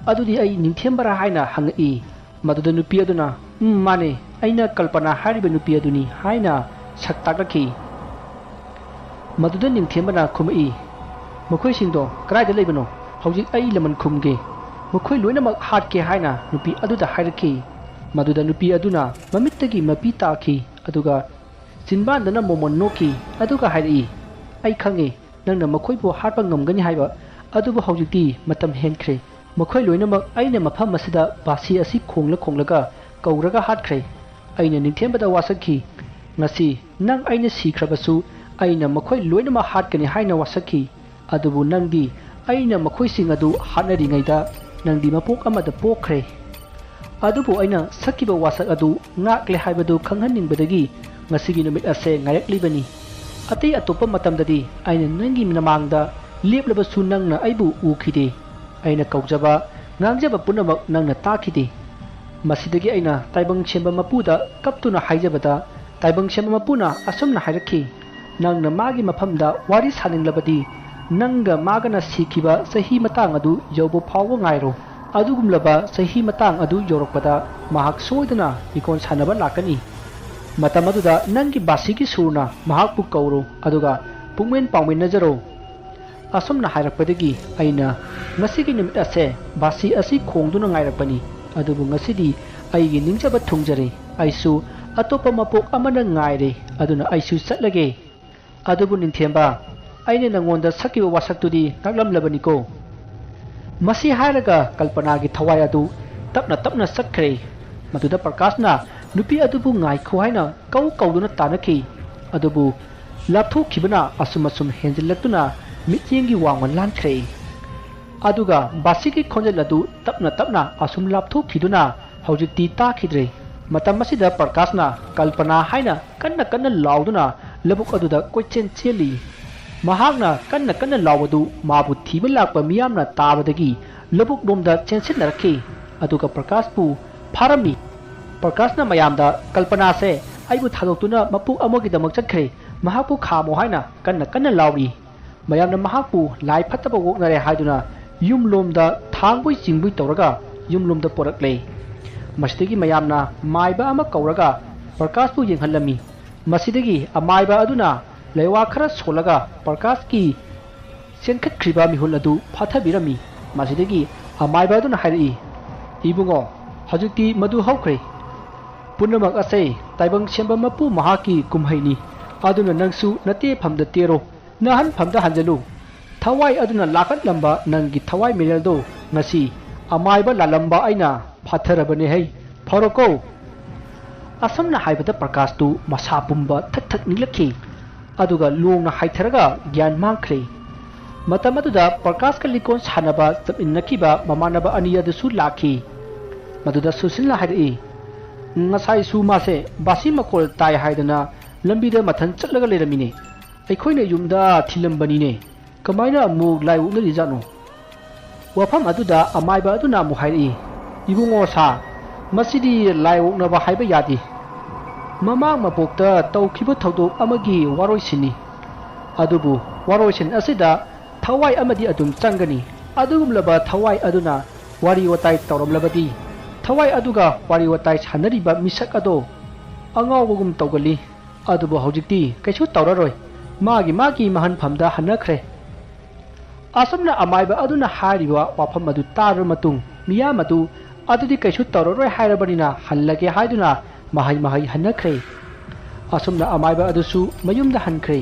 "ꯑꯗꯨꯗꯤ ꯑꯩ ꯅꯤꯡꯊꯦꯝꯕꯔꯥ?" ꯍꯥꯏꯅ ꯍꯪꯉꯛꯏ꯫ ꯃꯗꯨꯗ ꯅꯨꯄꯤ ꯑꯗꯨꯅ, "ꯎꯝ, ꯃꯥꯅꯦ, ꯑꯩꯅ ꯀꯜꯄꯅꯥ ꯍꯥꯏꯔꯤꯕ ꯅꯨꯄꯤ ꯑꯗꯨꯅꯤ" ꯍꯥꯏꯅ ꯁꯛ ꯇꯥꯛꯂꯛꯈꯤ꯫ ꯃꯗꯨꯗ ꯅꯤꯡꯊꯦꯝꯕꯅ ꯈꯨꯝꯃꯛꯏ, "ꯃꯈꯣꯏꯁꯤꯡꯗꯣ ꯀꯗꯥꯏꯗ ꯂꯩꯕꯅꯣ? ꯍꯧꯖꯤꯛ ꯑꯩ ꯂꯃꯟ ꯈꯨꯝꯒꯦ꯫ ꯃꯈꯣꯏ ꯂꯣꯏꯅꯃꯛ ꯍꯥꯠꯀꯦ" ꯍꯥꯏꯅ ꯅꯨꯄꯤ ꯑꯗꯨꯗ ꯍꯥꯏꯔꯛꯈꯤ꯫ ꯃꯗꯨꯗ ꯅꯨꯄꯤ ꯑꯗꯨꯅ ꯃꯃꯤꯠꯇꯒꯤ ꯃꯄꯤ ꯇꯥꯈꯤ, ꯑꯗꯨꯒ ꯆꯤꯟꯕꯥꯟꯗꯅ ꯃꯣꯃꯣꯟ ꯅꯣꯛꯈꯤ, ꯑꯗꯨꯒ ꯍꯥꯏꯔꯛꯏ, "ꯑꯩ ꯈꯪꯉꯤ, ꯅꯪꯅ ꯃꯈꯣꯏꯕꯨ ꯍꯥꯠꯄ ꯉꯝꯒꯅꯤ ꯍꯥꯏꯕ, ꯑꯗꯨꯕꯨ ꯍꯧꯖꯤꯛꯇꯤ ꯃꯇꯝ ꯍꯦꯟꯈ꯭ꯔꯦ꯫ ꯃꯈꯣꯏ ꯂꯣꯏꯅꯃꯛ ꯑꯩꯅ ꯃꯐꯝ ꯑꯁꯤꯗ ꯕꯥꯁꯤ ꯑꯁꯤ ꯈꯣꯡꯂ ꯈꯣꯡꯂꯒ ꯀꯧꯔꯒ ꯍꯥꯠꯈ꯭ꯔꯦ꯫ ꯑꯩꯅ ꯅꯤꯡꯊꯦꯝꯕꯗ ꯋꯥꯁꯛꯈꯤ, 'ꯉꯁꯤ ꯅꯪ ꯑꯩꯅ ꯁꯤꯈ꯭ꯔꯕꯁꯨ ꯑꯩꯅ ꯃꯈꯣꯏ ꯂꯣꯏꯅꯃꯛ ꯍꯥꯠꯀꯅꯤ' ꯍꯥꯏꯅ ꯋꯥꯁꯛꯈꯤ꯫ ꯑꯗꯨꯕꯨ ꯅꯪꯗꯤ ꯑꯩꯅ ꯃꯈꯣꯏꯁꯤꯡ ꯑꯗꯨ ꯍꯥꯠꯅꯔꯤꯉꯩꯗ ꯅꯪꯗꯤ ꯃꯄꯣꯛ ꯑꯃꯗ ꯄꯣꯛꯈ꯭ꯔꯦ꯫ ꯑꯗꯨꯕꯨ ꯑꯩꯅ ꯁꯛꯈꯤꯕ ꯋꯥꯁꯛ ꯑꯗꯨ ꯉꯥꯛꯂꯦ ꯍꯥꯏꯕꯗꯨ ꯈꯪꯍꯟꯅꯤꯡꯕꯗꯒꯤ ꯉꯁꯤꯒꯤ ꯅꯨꯃꯤꯠ ꯑꯁꯦ ꯉꯥꯏꯔꯛꯂꯤꯕꯅꯤ꯫ ꯑꯇꯩ ꯑꯇꯣꯞꯄ ꯃꯇꯝꯗꯗꯤ ꯑꯩꯅ ꯅꯪꯒꯤ ꯅꯃꯥꯡꯗ ꯂꯦꯞꯂꯕꯁꯨ ꯅꯪꯅ ꯑꯩꯕꯨ ꯎꯈꯤꯗꯦ꯫ ꯑꯩꯅ ꯀꯧꯖꯕ, ꯉꯥꯡꯖꯕ ꯄꯨꯝꯅꯃꯛ ꯅꯪꯅ ꯇꯥꯈꯤꯗꯦ꯫ ꯃꯁꯤꯗꯒꯤ ꯑꯩꯅ ꯇꯥꯏꯕꯪ ꯁꯦꯝꯕ ꯃꯄꯨꯗ ꯀꯞꯇꯨꯅ ꯍꯥꯏꯖꯕꯗ, ꯇꯥꯏꯕꯪ ꯁꯦꯝꯕ ꯃꯄꯨꯅ ꯑꯁꯨꯝꯅ ꯍꯥꯏꯔꯛꯈꯤ, "ꯅꯪꯅ ꯃꯥꯒꯤ ꯃꯐꯝꯗ ꯋꯥꯔꯤ ꯁꯥꯅꯤꯡꯂꯕꯗꯤ, ꯅꯪꯒ ꯃꯥꯒꯅ ꯁꯤꯈꯤꯕ ꯆꯍꯤ ꯃꯇꯥꯡ ꯑꯗꯨ ꯌꯧꯕ ꯐꯥꯎꯕ ꯉꯥꯏꯔꯣ꯫ ꯑꯗꯨꯒꯨꯝꯂꯕ ꯆꯍꯤ ꯃꯇꯥꯡ ꯑꯗꯨ ꯌꯧꯔꯛꯄꯗ ꯃꯍꯥꯛ ꯁꯣꯏꯗꯅ ꯂꯤꯀꯣꯟ ꯁꯥꯟꯅꯕ ꯂꯥꯛꯀꯅꯤ꯫ ꯃꯇꯝ ꯑꯗꯨꯗ ꯅꯪꯒꯤ ꯕꯥꯁꯤꯒꯤ ꯁꯨꯔꯅ ꯃꯍꯥꯛꯄꯨ ꯀꯧꯔꯣ, ꯑꯗꯨꯒ ꯄꯨꯛꯃꯦꯟ ꯄꯥꯎꯃꯤꯟꯅꯖꯔꯣ"꯫ ꯑꯁꯨꯝꯅ ꯍꯥꯏꯔꯛꯄꯗꯒꯤ ꯑꯩꯅ ꯉꯁꯤꯒꯤ ꯅꯨꯃꯤꯠ ꯑꯁꯦ ꯕꯥꯁꯤ ꯑꯁꯤ ꯈꯣꯡꯗꯨꯅ ꯉꯥꯏꯔꯛꯄꯅꯤ꯫ ꯑꯗꯨꯕꯨ ꯉꯁꯤꯗꯤ ꯑꯩꯒꯤ ꯅꯤꯡꯖꯕ ꯊꯨꯡꯖꯔꯦ꯫ ꯑꯩꯁꯨ ꯑꯇꯣꯞꯄ ꯃꯄꯣꯛ ꯑꯃꯅ ꯉꯥꯏꯔꯦ꯫ ꯑꯗꯨꯅ ꯑꯩꯁꯨ ꯆꯠꯂꯒꯦ꯫ ꯑꯗꯨꯕꯨ ꯅꯤꯡꯊꯦꯝꯕ, ꯑꯩꯅ ꯅꯉꯣꯟꯗ ꯁꯛꯈꯤꯕ ꯋꯥꯁꯛꯇꯨꯗꯤ ꯉꯥꯛꯂꯝꯂꯕꯅꯤꯀꯣ꯫ ꯃꯁꯤ ꯍꯥꯏꯔꯒ ꯀꯜꯄꯅꯥꯒꯤ ꯊꯋꯥꯏ ꯑꯗꯨ ꯇꯞꯅ ꯇꯞꯅ ꯆꯠꯈ꯭ꯔꯦ꯫ ꯃꯗꯨꯗ ꯄ꯭ꯔꯀꯥꯁꯅ ꯅꯨꯄꯤ ꯑꯗꯨꯕꯨ ꯉꯥꯏꯈꯣ ꯍꯥꯏꯅ ꯀꯧ ꯀꯧꯗꯨꯅ ꯇꯥꯅꯈꯤ꯫ ꯑꯗꯨꯕꯨ ꯂꯥꯞꯊꯣꯛꯈꯤꯕꯅ ꯑꯁꯨꯝ ꯑꯁꯨꯝ ꯍꯦꯟꯖꯤꯜꯂꯛꯇꯨꯅ ꯃꯤꯠꯌꯦꯡꯒꯤ ꯋꯥꯡꯃ ꯂꯥꯟꯈ꯭ꯔꯦ꯫ ꯑꯗꯨꯒ ꯕꯥꯁꯤꯒꯤ ꯈꯣꯟꯖꯦꯜ ꯑꯗꯨ ꯇꯞꯅ ꯇꯞꯅ ꯑꯁꯨꯝ ꯂꯥꯞꯊꯣꯛꯈꯤꯗꯨꯅ ꯍꯧꯖꯤꯛꯇꯤ ꯇꯥꯈꯤꯗ꯭ꯔꯦ꯫ ꯃꯇꯝ ꯑꯁꯤꯗ ꯄ꯭ꯔꯀꯥꯁꯅ "ꯀꯜꯄꯅꯥ" ꯍꯥꯏꯅ ꯀꯟꯅ ꯀꯟꯅ ꯂꯥꯎꯗꯨꯅ ꯂꯧꯕꯨꯛ ꯑꯗꯨꯗ ꯀꯣꯏꯆꯦꯟ ꯆꯦꯜꯂꯤ꯫ ꯃꯍꯥꯛꯅ ꯀꯟꯅ ꯀꯟꯅ ꯂꯥꯎꯕꯗꯨ ꯃꯥꯕꯨ ꯊꯤꯕ ꯂꯥꯛꯄ ꯃꯤꯌꯥꯝꯅ ꯇꯥꯕꯗꯒꯤ ꯂꯧꯕꯨꯛ ꯂꯣꯝꯗ ꯆꯦꯟꯁꯤꯟꯅꯔꯛꯈꯤ꯫ ꯑꯗꯨꯒ ꯄ꯭ꯔꯀꯥꯁꯄꯨ ꯐꯥꯔꯝꯃꯤ꯫ ꯄ꯭ꯔꯀꯥꯁꯅ ꯃꯌꯥꯝꯗ, "ꯀꯜꯄꯅꯥꯁꯦ ꯑꯩꯕꯨ ꯊꯥꯗꯣꯛꯇꯨꯅ ꯃꯄꯣꯛ ꯑꯃꯒꯤꯗꯃꯛ ꯆꯠꯈ꯭ꯔꯦ, ꯃꯍꯥꯛꯄꯨ ꯈꯥꯝꯃꯣ" ꯍꯥꯏꯅ ꯀꯟꯅ ꯀꯟꯅ ꯂꯥꯎꯔꯤ꯫ ꯃꯌꯥꯝꯅ ꯃꯍꯥꯛꯄꯨ ꯂꯥꯏ ꯐꯠꯇꯕ ꯑꯣꯛꯅꯔꯦ ꯍꯥꯏꯗꯨꯅ ꯌꯨꯝꯂꯣꯝꯗ ꯊꯥꯡꯕꯣꯏ ꯆꯤꯡꯕꯣꯏ ꯇꯧꯔꯒ ꯌꯨꯝꯂꯣꯝꯗ ꯄꯣꯔꯛꯂꯦ꯫ ꯃꯁꯤꯗꯒꯤ ꯃꯌꯥꯝꯅ ꯃꯥꯏꯕ ꯑꯃ ꯀꯧꯔꯒ ꯄ꯭ꯔꯀꯥꯁꯄꯨ ꯌꯦꯡꯍꯜꯂꯝꯃꯤ꯫ ꯃꯁꯤꯗꯒꯤ ꯑꯃꯥꯏꯕ ꯑꯗꯨꯅ ꯂꯩꯋꯥ ꯈꯔ ꯁꯣꯜꯂꯒ ꯄ꯭ꯔꯀꯥꯁꯀꯤ ꯆꯦꯟꯈꯠꯈ꯭ꯔꯤꯕ ꯃꯤꯍꯨꯜ ꯑꯗꯨ ꯐꯥꯊꯕꯤꯔꯝꯃꯤ꯫ ꯃꯁꯤꯗꯒꯤ ꯑꯃꯥꯏꯕ ꯑꯗꯨꯅ ꯍꯥꯏꯔꯛꯏ, "ꯏꯕꯨꯡꯉꯣ, ꯍꯧꯖꯤꯛꯇꯤ ꯃꯗꯨ ꯍꯧꯈ꯭ꯔꯦ꯫ ꯄꯨꯝꯅꯃꯛ ꯑꯁꯦ ꯇꯥꯏꯕꯪ ꯁꯦꯝꯕ ꯃꯄꯨ ꯃꯍꯥꯛꯀꯤ ꯀꯨꯝꯍꯩꯅꯤ꯫ ꯑꯗꯨꯅ ꯅꯪꯁꯨ ꯅꯇꯦꯐꯝꯗ ꯇꯦꯔꯣ, ꯅꯍꯟꯐꯝꯗ ꯍꯟꯖꯤꯜꯂꯨ꯫ ꯊꯋꯥꯏ ꯑꯗꯨꯅ ꯂꯥꯛꯀꯠꯂꯝꯕ ꯅꯪꯒꯤ ꯊꯋꯥꯏ ꯃꯤꯔꯦꯜꯗꯣ ꯉꯁꯤ ꯑꯃꯥꯏꯕ ꯂꯥꯜꯂꯝꯕ ꯑꯩꯅ ꯐꯥꯊꯔꯕꯅꯦ ꯍꯩ꯫ ꯐꯔꯣꯀꯣ?" ꯑꯁꯨꯝꯅ ꯍꯥꯏꯕꯗ ꯄ꯭ꯔꯀꯥꯁꯇꯨ ꯃꯁꯥ ꯄꯨꯝꯕ ꯊꯛ ꯊꯛ ꯅꯤꯛꯂꯛꯈꯤ꯫ ꯑꯗꯨꯒ ꯂꯣꯡꯅ ꯍꯥꯏꯊꯔꯒ ꯒ꯭ꯌꯥꯟ ꯃꯥꯡꯈ꯭ꯔꯦ꯫ ꯃꯇꯝ ꯑꯗꯨꯗ ꯄ꯭ꯔꯀꯥꯁꯀ ꯂꯤꯀꯣꯟ ꯁꯥꯟꯅꯕ ꯆꯠꯃꯤꯟꯅꯈꯤꯕ ꯃꯃꯥꯟꯅꯕ ꯑꯅꯤ ꯑꯗꯨꯁꯨ ꯂꯥꯛꯈꯤ꯫ ꯃꯗꯨꯗ ꯁꯨꯁꯤꯜꯅ ꯍꯥꯏꯔꯛꯏ, "ꯉꯁꯥꯏꯁꯨ ꯃꯥꯁꯦ ꯕꯥꯁꯤ ꯃꯈꯣꯜ ꯇꯥꯏ ꯍꯥꯏꯗꯅ ꯂꯝꯕꯤꯗ ꯃꯊꯟ ꯆꯠꯂꯒ ꯂꯩꯔꯝꯃꯤꯅꯦ꯫ ꯑꯩꯈꯣꯏꯅ ꯌꯨꯝꯗ ꯊꯤꯜꯂꯝꯕꯅꯤꯅꯦ꯫ ꯀꯃꯥꯏꯅ ꯑꯃꯨꯛ ꯂꯥꯏ ꯑꯣꯛꯅꯔꯤꯖꯥꯠꯅꯣ?" ꯋꯥꯐꯝ ꯑꯗꯨꯗ ꯑꯃꯥꯏꯕ ꯑꯗꯨꯅ ꯑꯃꯨꯛ ꯍꯥꯏꯔꯛꯏ, "ꯏꯕꯨꯡꯉꯣ ꯁꯥ, ꯃꯁꯤꯗꯤ ꯂꯥꯏ ꯑꯣꯛꯅꯕ ꯍꯥꯏꯕ ꯌꯥꯗꯦ꯫ ꯃꯃꯥꯡ ꯃꯄꯣꯛꯇ ꯇꯧꯈꯤꯕ ꯊꯧꯗꯣꯛ ꯑꯃꯒꯤ ꯋꯥꯔꯣꯏꯁꯤꯟꯅꯤ꯫ ꯑꯗꯨꯕꯨ ꯋꯥꯔꯣꯏꯁꯤꯟ ꯑꯁꯤꯗ ꯊꯋꯥꯏ ꯑꯃꯗꯤ ꯑꯗꯨꯝ ꯆꯪꯒꯅꯤ꯫ ꯑꯗꯨꯒꯨꯝꯂꯕ ꯊꯋꯥꯏ ꯑꯗꯨꯅ ꯋꯥꯔꯤ ꯋꯥꯇꯥꯏ ꯇꯧꯔꯝꯂꯕꯗꯤ, ꯊꯋꯥꯏ ꯑꯗꯨꯒ ꯋꯥꯔꯤ ꯋꯥꯇꯥꯏ ꯁꯥꯟꯅꯔꯤꯕ ꯃꯤꯁꯛ ꯑꯗꯣ ꯑꯉꯥꯎꯕꯒꯨꯝ ꯇꯧꯒꯜꯂꯤ꯫ ꯑꯗꯨꯕꯨ ꯍꯧꯖꯤꯛꯇꯤ ꯀꯩꯁꯨ ꯇꯧꯔꯔꯣꯏ꯫ ꯃꯥꯒꯤ ꯃꯥꯒꯤ ꯃꯍꯟꯐꯝꯗ ꯍꯟꯅꯈ꯭ꯔꯦ꯫" ꯑꯁꯨꯝꯅ ꯑꯃꯥꯏꯕ ꯑꯗꯨꯅ ꯍꯥꯏꯔꯤꯕ ꯋꯥꯐꯝ ꯑꯗꯨ ꯇꯥꯔꯕ ꯃꯇꯨꯡ, ꯃꯤꯌꯥꯝ ꯑꯗꯨ "ꯑꯗꯨꯗꯤ ꯀꯩꯁꯨ ꯇꯧꯔꯔꯣꯏ ꯍꯥꯏꯔꯕꯅꯤꯅ ꯍꯜꯂꯒꯦ" ꯍꯥꯏꯗꯨꯅ ꯃꯍꯩ ꯃꯍꯩ ꯍꯟꯅꯈ꯭ꯔꯦ꯫ ꯑꯁꯨꯝꯅ ꯑꯃꯥꯏꯕ ꯑꯗꯨꯁꯨ ꯃꯌꯨꯝꯗ ꯍꯟꯈ꯭ꯔꯦ꯫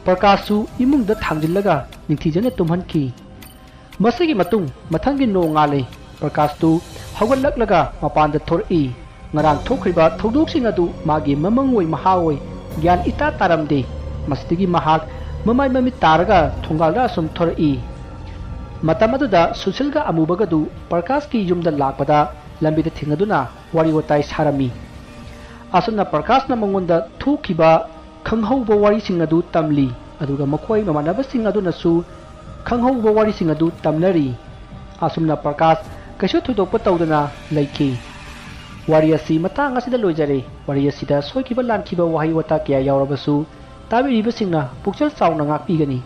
ꯄ꯭ꯔꯀꯥꯁꯁꯨ ꯏꯃꯨꯡꯗ ꯊꯥꯡꯖꯤꯜꯂꯒ ꯅꯤꯡꯊꯤꯖꯅ ꯇꯨꯝꯍꯟꯈꯤ꯫ ꯃꯁꯤꯒꯤ ꯃꯇꯨꯡ ꯃꯊꯪꯒꯤ ꯅꯣꯡꯉꯥꯜꯂꯦ꯫ ꯄ꯭ꯔꯀꯥꯁꯇꯨ ꯍꯧꯒꯠꯂꯛꯂꯒ ꯃꯄꯥꯟꯗ ꯊꯣꯔꯛꯏ꯫ ꯉꯔꯥꯡ ꯊꯣꯛꯈ꯭ꯔꯤꯕ ꯊꯧꯗꯣꯛꯁꯤꯡ ꯑꯗꯨ ꯃꯥꯒꯤ ꯃꯃꯪ ꯑꯣꯏ ꯃꯍꯥ ꯑꯣꯏ ꯒ꯭ꯌꯥꯟ ꯏꯇꯥ ꯇꯥꯔꯝꯗꯦ꯫ ꯃꯁꯤꯗꯒꯤ ꯃꯍꯥꯛ ꯃꯃꯥꯏ ꯃꯃꯤꯠ ꯇꯥꯔꯒ ꯊꯣꯡꯒꯥꯜꯗ ꯑꯁꯨꯝ ꯊꯣꯔꯛꯏ꯫ ꯃꯇꯝ ꯑꯗꯨꯗ ꯁꯨꯁꯤꯜꯒ ꯑꯃꯨꯕꯒꯗꯨ ꯄ꯭ꯔꯀꯥꯁꯀꯤ ꯌꯨꯝꯗ ꯂꯥꯛꯄꯗ ꯂꯝꯕꯤꯗ ꯊꯦꯡꯅꯗꯨꯅ ꯋꯥꯔꯤ ꯋꯥꯇꯥꯏ ꯁꯥꯔꯝꯃꯤ꯫ ꯑꯁꯨꯝꯅ ꯄ꯭ꯔꯀꯥꯁꯅ ꯃꯉꯣꯟꯗ ꯊꯣꯛꯈꯤꯕ ꯈꯪꯍꯧꯕ ꯋꯥꯔꯤꯁꯤꯡ ꯑꯗꯨ ꯇꯝꯂꯤ, ꯑꯗꯨꯒ ꯃꯈꯣꯏ ꯃꯃꯥꯟꯅꯕꯁꯤꯡ ꯑꯗꯨꯅꯁꯨ ꯈꯪꯍꯧꯕ ꯋꯥꯔꯤꯁꯤꯡ ꯑꯗꯨ ꯇꯝꯅꯔꯤ꯫ ꯑꯁꯨꯝꯅ ꯄ꯭ꯔꯀꯥꯁ ꯀꯩꯁꯨ ꯊꯣꯏꯗꯣꯛꯄ ꯇꯧꯗꯅ ꯂꯩꯈꯤ꯫ ꯋꯥꯔꯤ ꯑꯁꯤ ꯃꯇꯥꯡ ꯑꯁꯤꯗ ꯂꯣꯏꯖꯔꯦ꯫ ꯋꯥꯔꯤ ꯑꯁꯤꯗ ꯁꯣꯏꯈꯤꯕ ꯂꯥꯟꯈꯤꯕ ꯋꯥꯍꯩ ꯋꯥꯇꯥ ꯀꯌꯥ ꯌꯥꯎꯔꯕꯁꯨ ꯇꯥꯕꯤꯔꯤꯕꯁꯤꯡꯅ ꯄꯨꯛꯆꯦꯜ ꯆꯥꯎꯅ ꯉꯥꯛꯄꯤꯒꯅꯤ꯫